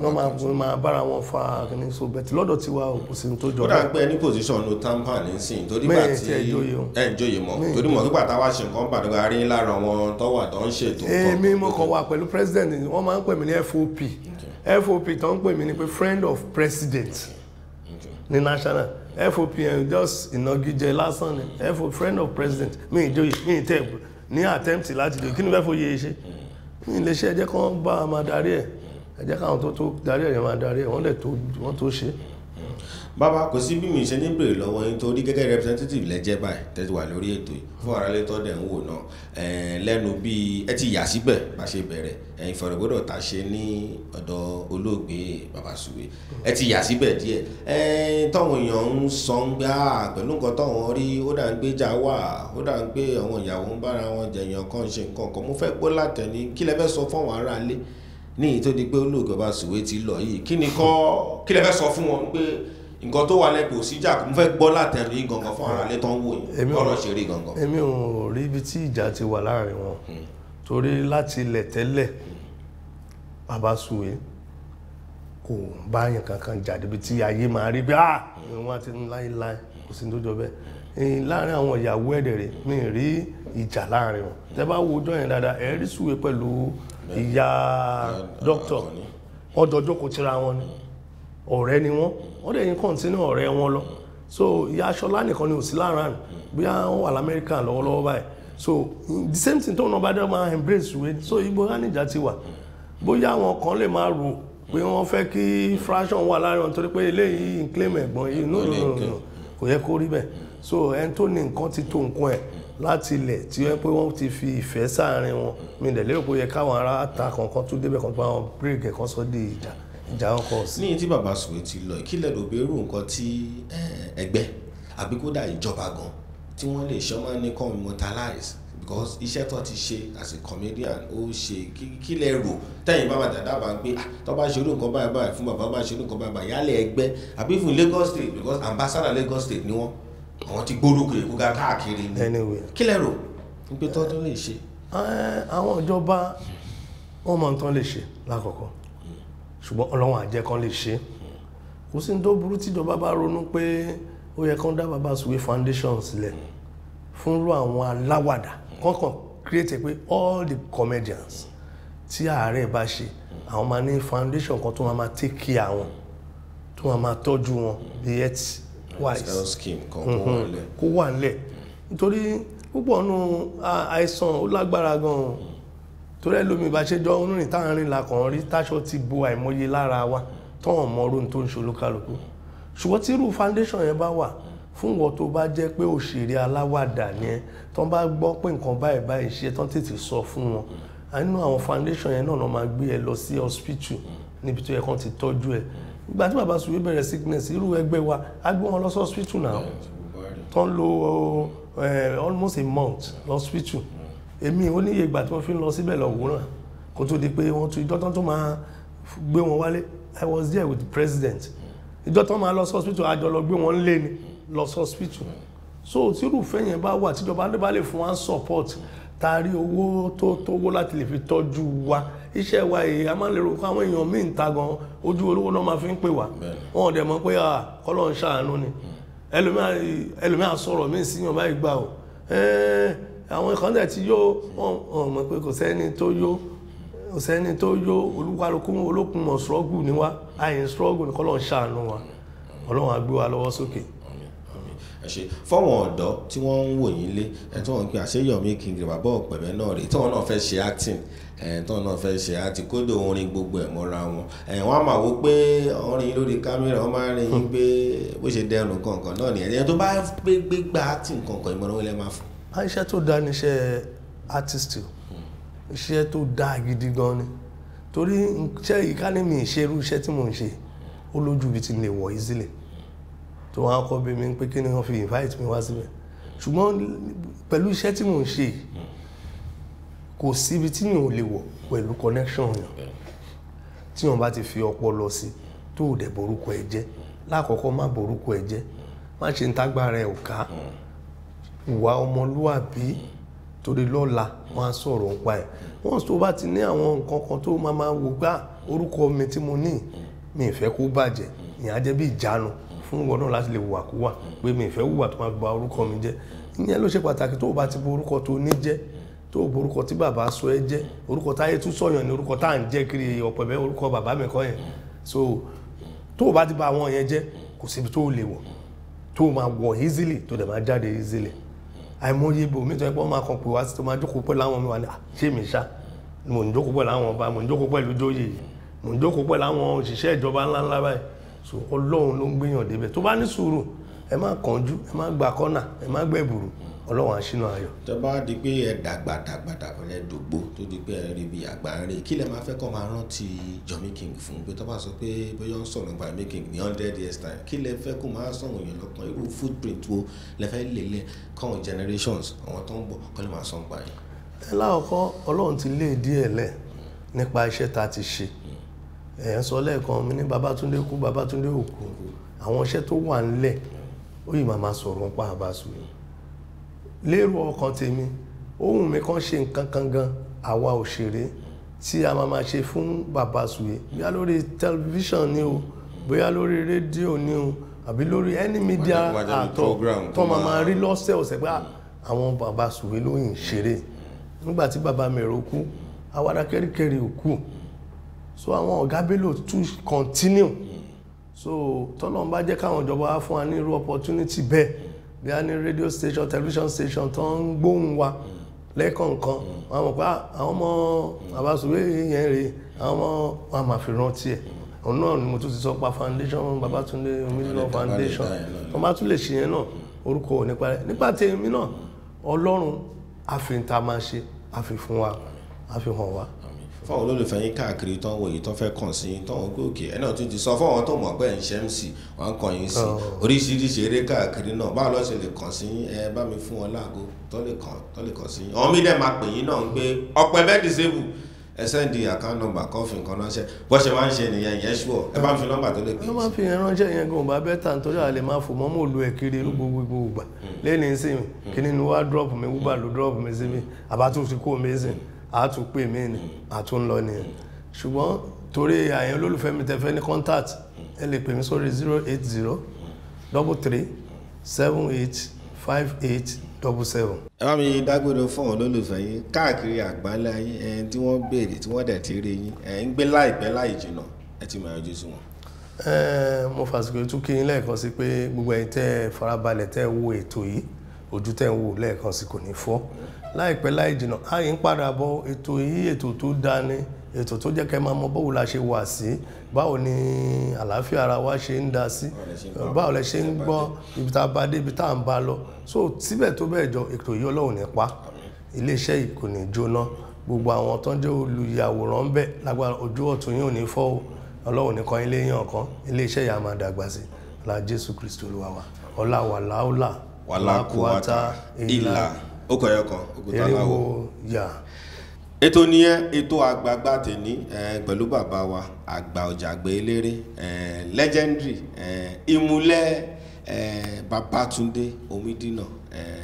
wọ́n máa bára wọn fa kìíní. So bẹ̀tì lọ́dọ̀ tiwa kò sí ní tó jọ. Ó dà pé ní position no tampan nísìnyí torí bá ti ẹ̀ ń jóye mọ́ torí mọ̀ nígbà táwa ṣe nǹkan bàdúrà rí lára wọn tó wà tó ń ṣètò. Èmi mo kàn wà pẹ̀lú president, wọ́n máa ń pè mí ní FOP. FOP tó ń pè mí ní pé friend of president ní national. FOP yẹn just ìnagijẹ lásán ni FOP friend of president. Mi ìjóye mi ìtẹ̀ ní attempt láti lè kí ni fẹ́ fòye ṣe ní iléeṣẹ́ ẹ jẹ́ kán bá a máa darí ẹ̀, ẹ jẹ́ káwọn tó darí ẹ̀ yẹn máa darí ẹ̀, wọ́n dẹ̀ tó wọ́n tó ṣe. Bàbá, kò sí bí mi ṣe ní béèrè lọ́wọ́ yín torí gẹ́gẹ́ representative lẹ́jẹ́ báyìí tẹ́tí wà lórí ètò yìí fún aráalé tó dẹ̀ ń wò náà lẹ́nu bí ẹ ti yà síbẹ̀ bá ṣe bẹ̀rẹ̀ ẹ̀yin fọ̀rọ̀gbọ́dọ̀ ta ṣe ní ọ̀dọ̀ olóògbé Bàbá Sùwé ẹ ti yà síbẹ̀ díẹ̀ táwọn èèyàn ń sọ ń gbá pẹ̀lú nǹkan táwọn rí ó dà ń gbé jà wà ó dà ń gbé àwọn ìyàwó ń bára wọn jẹ̀yàn kan ṣe nǹkan kan. Mo fẹ́ gbọ́ látẹni kí lẹ fẹ́ sọ fún àwọn aráalé ní èyí tó di pé olóògbé Bàbá Sùwé ti lọ yìí, kí ni kọ́ kí lẹ fẹ́ sọ fún wọn pé nǹkan tó wà lẹ́kọ̀ọ́ síjà kò ń fẹ́ gbọ́ látẹnu yín gangan fún aráalé tó ń wò yín ọ̀rọ̀ ṣe rí gangan. Èmi ò rí ibi tí ìjà ti wà láàrin wọn torí láti ilẹ̀ tẹ́lẹ̀ Bàbá Sùwé kò bá yẹn kankan jà débi tí ayé máa rí bí wọ́n ti ń láéláé kò sí ní tó jọ bẹ́ẹ̀. Láàrin àwọn ìyàwó ẹ̀dẹ̀ rẹ̀ mi rí ìjà láàrin wọn. Tẹ́ bá wo ọjọ́ yẹn dáadáa ẹ̀ rí Sùwé pẹ̀lú ìyá dókítà wọ́n jọ jókòó tira wọn ni ọ̀rẹ́ ni wọ́n wọ́n dẹ̀ yín kọ́ńtínú ọ̀rẹ́ wọn lọ. So ìyá Ṣọlá nìkan ni ò sí láàrin bí wọ́n wà l'Amẹ́ríkà lọ́wọ́lọ́wọ́ báyìí. So the same thing tó ń bá dẹ́ máa embrace Sùwé. So ibo hánìjà ti wà bóyá àwọn kan lè máa rò pé wọ́n fẹ́ kí fraction wà láàrin wọn torí pé eléyìí ń claim ẹ̀gbọ́n yìí. No, no, no, no, kò yẹ kó rí bẹ́ẹ̀. So ẹni tó ní nǹkan ti tó nǹkan ẹ̀ láti ilẹ̀ tí wọ́n pé wọ́n ti fi ìfẹ́ sáàrin wọn mi dẹ̀ lérò pé ó yẹ káwọn ará ta kankan tún débẹ̀ kan tó bá wọn bírèkì kan sọ di ìjà ìjà wọn kọ sí. Ní tí Bàbá Sùwé ti lọ kí lẹ rò pé irú nǹkan tí ẹgbẹ́ àbí kódà ìjọba gan tí wọ́n lè ṣọ́ máa ní kọ́ immortalize because iṣẹ́ tó ti ṣe as a comedian ó ṣe kí lẹ rò tẹ̀yìn bá bàtà dábàá pé tó bá ṣe irú nǹkan báyìí báyìí fún bàbá bá ṣe irú nǹkan báyìí báyìí yálẹ̀ ẹgbẹ́ àbí fún Lagos State because ambassador Lagos State ni wọ́n àwọn ti gbórúkọ Èkó ga káàkiri ni kí lẹ rò pé tó tó lè ṣe. Àwọn ìjọba wọn mọ nǹkan lè ṣe lákọ̀ọ́kọ́ ṣùgbọ́n Ọlọ́run á jẹ́ kán lè ṣe. Kò sí ní tó burú tíjọba bá ronú pé ó yẹ kán dá Bàbá Sùwé foundation sílẹ̀ fúnrú àwọn aláwàdà kọ́kàn create pé all the comedians tí ààrẹ bá ṣe àwọn máa ní foundation kan tó máa máa take care wọn tó máa máa tọ́jú wọn bí health wise health scheme kan kó wà nílẹ̀. Kó wà nílẹ̀. Nítorí púpọ̀ nù àìsàn ó lágbára gan-an, torí ẹlòmíì bá ṣe jọ onírìn táwọn rìn la kàn rí táṣọ ti bo àìmọye lára wa tọ́wọ̀n mọ orun tó ń ṣe olúkálùkù. Ṣùgbọ́n tí irú foundation yẹn bá wà fún wọn, tó bá jẹ́ pé òṣèré aláwàdà ni ẹ, tó bá gbọ́ pé nǹkan báyìí báyìí ṣe, tó tètè sọ fún wọn, nínú àwọn foundation yẹn náà máa gbé ẹ lọ sí hospital níbi tó yẹ kán ti tọ́jú ẹ. Ìgbà tí Bàbá Sùwé bẹ̀rẹ̀ sickness, irú ẹgbẹ́ wa á gbé wọn lọ sí hospital náà, tó ń lo almost a month hospital. Èmi ò níye ìgbà tí wọ́n fi ń lọ síbẹ̀ lọ wòran kó tó di pé wọ́n tún ìjọ tán tó máa gbé wọn wálé. I was there with the president ìjọ tán máa lọ sí hospital, àjọ lọ gbé wọn lé ni lọ sí hospital. So tírúfẹ́ yẹn bá wà, tíjọba bá lè fún wa support, ta rí owó tó tówó láti lè fi tọ́jú wa, iṣẹ́ wa èyí a máa ń lérò pé àwọn èèyàn míì ń ta gan, ojú olówó náà máa fi ń pè wá, wọn ò dẹ̀ mọ̀ pé kọ́lọ́ ń ṣàánú ni. Ẹlòmíà sọ̀rọ̀ míì sí yàn báyìí gbà ó, àwọn kan dẹ̀ ti yó, wọn mọ̀ pé kò sẹ́ni tó yó, kò sẹ́ni tó yó. Olúkálukú olókun mọ̀ struggle ni wá, àyìn struggle ni, kọ́lọ́ ń ṣàánú wa, Ọlọ́run á gbé wa lọ́wọ́ sókè. Ẹ ṣe fọwọn ọ̀dọ́ tí wọ́n ń wò yín lé ẹ, tí wọ́n ń pè àṣeyọmí King bàbá Ọ̀pẹ̀bẹ̀ náà rèé, tí wọ́n náà fẹ́ ṣe acting ẹ, tí wọ́n náà fẹ́ ṣe acting, kódò orin gbogbo ẹ̀ mọ́ra wọn ẹ, wọ́n á máa wò pé orin lórí kámẹ́rà, wọ́n máa ń rí yín pé bó ṣe dẹrùn kankan náà nìyẹn. Ẹni tó bá gbé gbégbá acting kankan, ìmọ̀ràn wọlé máa fún. Iṣẹ́ tó dáa ni iṣẹ́ artist o, iṣẹ́ tó dáa gidi gan ni, torí iṣẹ́ yìí, ká ní mi ìṣerú iṣẹ́ tí mò ń ṣe, ó lójú ibi tí n lè wọ̀ easily tó wọn á kọ́ bí mi pé kí ni wọ́n fi invite mi wá síbẹ̀. Ṣùgbọ́n pẹ̀lú iṣẹ́ tí mò ń ṣe yìí, kò síbi tí mi ò lè wọ̀ pẹ̀lú connection yàn tí wọ́n bá ti fi ọpọlọ sí, tó ò dẹ̀ borúkọ ẹ jẹ́. Lákọ̀ọ́kọ́, má borúkọ ẹ jẹ́, má ṣe ń tágbára ẹ ò ká, ìwà ọmọlúwàbí, torí lọ́la wọ́n á sọ̀rọ̀ nípa ẹ̀. Wọ́n tó bá ti ní àwọn nǹkan kan tó máa máa wò gbá orúkọ mi tí mo ní, mi ì fẹ́ kó bàjẹ́, ìyẹn á jẹ́ bí ìjánu fún wọn náà láti lè wùwàkúwà pé mi ì fẹ́ wùwà tó máa ba orúkọ mi jẹ́. Ìyẹn ló ṣe pàtàkì. Tó o bá ti bo orúkọ tó ní jẹ́, tó o borúkọ tí bàbá sọ ẹ́ jẹ́, orúkọ táyé tún sọ̀yàn ní orúkọ tá à ń jẹ́ kiri Ọ̀pẹ̀bẹ̀, orúkọ bàbá mi kọ́ yẹn. So tó o bá ti ba àwọn yẹn jẹ́, kò síbi tó o lè wọ̀, tó o máa wọ̀ easily, tó dẹ̀ máa jáde easily. Àìmọye ibò mi tó yẹ pé wọ́n máa kàn pé wá sí, tó máa jókòó pẹ̀lú àwọn mi wà ní, ṣé mi ṣá mò ń jókòó pẹ̀lú àwọn ọba, mò ń jókòó pẹ̀lú jóyè yìí, mò ń jókòó pẹ̀lú àwọn òṣìṣẹ́ ìjọba ńláńlá báyìí. So Ọlọ́run ló ń gbéyàn débẹ̀. Tó bá ní sùúrù, ẹ má kánjú, ẹ má gba kọ́nà, ẹ má gbẹ̀bùrù, Ọlọ́run á ṣínà ayọ̀. Tó bá di pé ẹ dàgbà dàgbà dàgbà, ẹ dògbó, tó di pé ẹ rí bí àgbà ń rí, kí lẹ máa fẹ́ kọ́ máa rántí Yomi King fún? Pé tó bá sọ pé bóyá ń sọ̀rọ̀ nípa Yomi King ní 100 years time, kí lẹ fẹ́ kó máa sọ̀rọ̀ yẹn lọ́kàn? Irú footprint wo lẹ fẹ́ lélẹ̀ káwọn generations, àwọn tó ń bọ̀, kọ́ lè máa sọ nípa yẹn? Ẹ lákọ̀ọ́kọ́, Ọlọ́run ti lé díẹ̀ lẹ̀ nípa iṣẹ́ tá a ti ṣe. Ẹ̀ ń sọ lẹ́ẹ̀kan mi ní Babátúndé kú, Babátúndé ò kú, àwọn iṣẹ́ tó wà ńlẹ̀ ó yìí máa máa sọ̀rọ̀ nípa Bàbá Sùwé. Lérò ọkàn tèmi, ohun mi kan ṣe nǹkan kan gan, àwa òṣèré tí a máa máa ṣe fún Bàbá Sùwé, bóyá lórí tẹlifíṣàn ni o, bóyá lórí rédíò ni o, àbí lórí any media àtọ tó máa máa rí lọ́sẹ̀ ọ̀sẹ̀ pé àwọn Bàbá Sùwé ló yìn ṣeré. Nígbà tí bàbá Mẹ̀rọ kú, àwàdà kẹ́ríkẹ́rí ò kú, so àwọn ọ̀gá Bello tún continue. So tọ́lọ́run bá jẹ́ káwọn ìjọba wá fún wa ní irú opportunity bẹ́ẹ̀, bí a ní radio station, television station tó ń gbóhùn wa lẹ́ẹ̀kọ̀ọ̀kan, wọn mọ̀ pé àwọn ọmọ Bàbá Sùwé yẹn rèé, àwọn ọmọ wọn máa fi rántí ẹ̀. Òun náà ni mo tún ti sọ pa foundation, Babátúndé Omílọ Foundation, wọ́n bá tún lè ṣe yẹn náà, orúkọ ò nípa rẹ̀. Nípa tèmi náà, Ọlọ́run àfihàn tá a máa ṣe àfihàn wa, àfihàn wa. Fáwọn olólùfẹ́ yín káàkiri tó ń wòye, tó fẹ́ kàn sí yín, tó ń gòkè, ẹ náà tún ti sọ fáwọn tó mọ̀ pé ẹ̀ ń ṣe MC, wọ́n ń kàn yín sí oríṣiríṣi eré káàkiri náà, báwo ló ṣe lè kàn sí yín? Ẹ bá mi fún wọn láago tó lè kàn sí yín. Àwọn mídẹ̀ máa pè yín náà ń pé Ọ̀pẹ̀bẹ̀ disable, ẹ send account number kan, fi nǹkan ránṣẹ́, bó ṣe máa ń ṣe nìyẹn. Yẹn ṣùọ́ ẹ bá ń fi nọ́mbà tó lè pè. Wọ́n máa fi yẹn ránṣẹ́ yẹn gan bá better, nítorí àlè máa fò mọ́ mọ́ lu ẹ̀ kiri gbogbo gbogbo gbà lẹ́ni sí mi kí nínú wá drop mi, Uber ló drop mi síbi, àbá tún ti kó mi sí, a tún pè mí ni, a tún lọ nìyẹn. Ṣùgbọ́n torí àyẹn olólùfẹ́ mi tẹ́ fẹ́ ní contact, ẹ lè pè mí sórí 08033785877. Ẹ bá mi dágbére fún àwọn olólùfẹ́ yín káàkiri àgbáńlá yín, ẹni tí wọ́n béèrè, tí wọ́n dẹ̀ ti rí yín, ẹ̀ ń gbé láìpẹ́ láì jìnnà, ẹ ti máa yọjú sí wọn. Mo fàsìkò tún kí yín lẹ́ẹ̀kan sí pé gbogbo ẹ̀yin tẹ́ ẹ farabalẹ̀ tẹ́ ẹ wo ètò yìí. Ojú tẹ̀ ń wò lẹ́ẹ̀kan sí kò ní fọ́. Láìpẹ́ láì jìnà a yìí ń padà bọ̀. Ètò yìí, ètò tó dáa ni, ètò tó jẹ́ kẹ́ máa mọ báwo la ṣe wà sí, báwo ni àlàáfíà ara wa ṣe ń da sí, báwo lẹ ṣe ń gbọ́ ibi tá a bá dé, ibi tá à ń bá lọ. So síbẹ̀ tó bẹ́ẹ̀ jọ, ètò yìí, Ọlọ́run ní pa iléeṣẹ́ yìí, kò ní jóná. Gbogbo àwọn tó ń jẹ́ olùyàwòrán ń bẹ̀ lágbára, ojú ọ̀tún yóò ní fọ́ o. Ọlọ́run nìkan ilé yàn kan, iléeṣẹ́ yìí á máa dàgbà sí la. Jésù Kristu Olúwa wa, ọlá wàláùlà. Wàlá kúwàtà ìlà ó kọ̀ ẹyọ kan òkúta láwọ̀. Eriwo yà. Ètò nìyẹn, ètò àgbààgbà tèní pẹ̀lú bàbá wa àgbà ọjà àgbẹ̀ eléré legendary ìmúlẹ̀ Babátúndé Omídínà,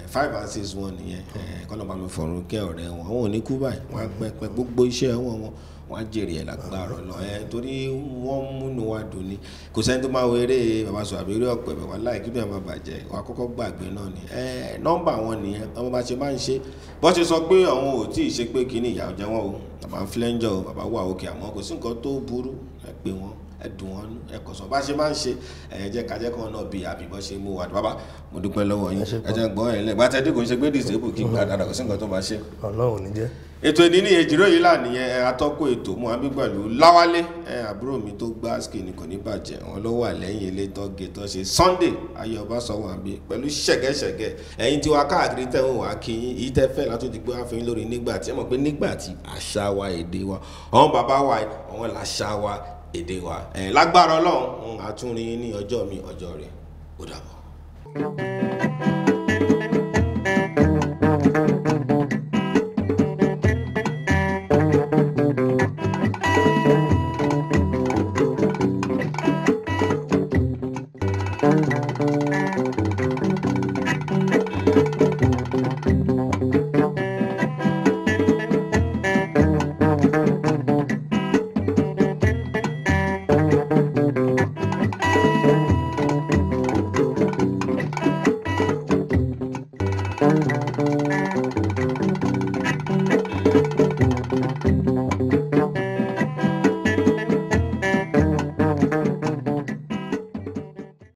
5 and 6 1 nìyẹn. Kọ́nà bá mi fọ̀run kẹ́ ọ̀rẹ́ wọn, àwọn ò ní kú báyìí, wọ́n á pẹ́ pẹ́ gbogbo iṣẹ́ wọn, wọ́n á jèrè ẹ̀ lágbára lọ torí wọ́n múnú wa dùn ni. Kò sẹ́ni tó máa wo eré bàbá sọ àbí eré ọ̀pẹ̀ bẹ̀ wá láì kí bẹ́ẹ̀ máa bàjẹ́, wà á kọ́kọ́ gbàgbé náà ni. Nọ́mbà wọn nìyẹn. Ọmọ bá ṣe máa ń ṣe bọ́ ṣe sọ pé àwọn ò tí ì ṣe pé kíní ìyà ọ̀jẹ̀ wọn o, bàbá ń flẹ́ńjọ o, bàbá wà òkè, àmọ́ kò sí nǹkan tó burú. Ẹ pé wọn, ẹ dùn wọn nú, ẹ kọ̀ sọ bá ṣe máa ń ṣe. Ẹ jẹ́ ká jẹ́ kọ́ náà bí àbí bọ́ ṣe mú wa. Bàbá, mo dúpẹ́ lọ́wọ́ yín. Ẹ jẹ́ gbọ́ ẹ̀ lẹ́gbàá tẹ́tí kò ń ṣe pé disable kí n gbà dáadáa, kò sí nǹkan tó máa ṣe. Ọlọ́run ní jẹ́. Ètò ìní ní èjìrò yìí là nìyẹn. Ẹ atọ́kùn ètò mú àbí pẹ̀lú Láwálé, ẹ àbúrò mi tó gbá skin kò ní bàjẹ́, wọn ló wà lẹ́yìn ilé tọ́gẹ tó ṣe Sunday ayé ọba sọ wọn àbí pẹ̀lú ṣẹ̀gẹ́ṣẹ̀gẹ́. Ẹ̀yin tí wàá káàkiri tẹ̀wọ̀n wá kí yín èyí tẹ́ fẹ́ látó ti gbé wá fún yín lórí nígbà tí ẹ mọ̀ pé nígbà tí àṣà wa, èdè wa, àwọn bàbá wa, àwọn làṣà wa, èdè wa. Ẹ̀ lágbára Ọlọ́run, àtúnrin ní ọjọ́ mi, ọjọ́ rẹ̀. Ó dàbọ̀.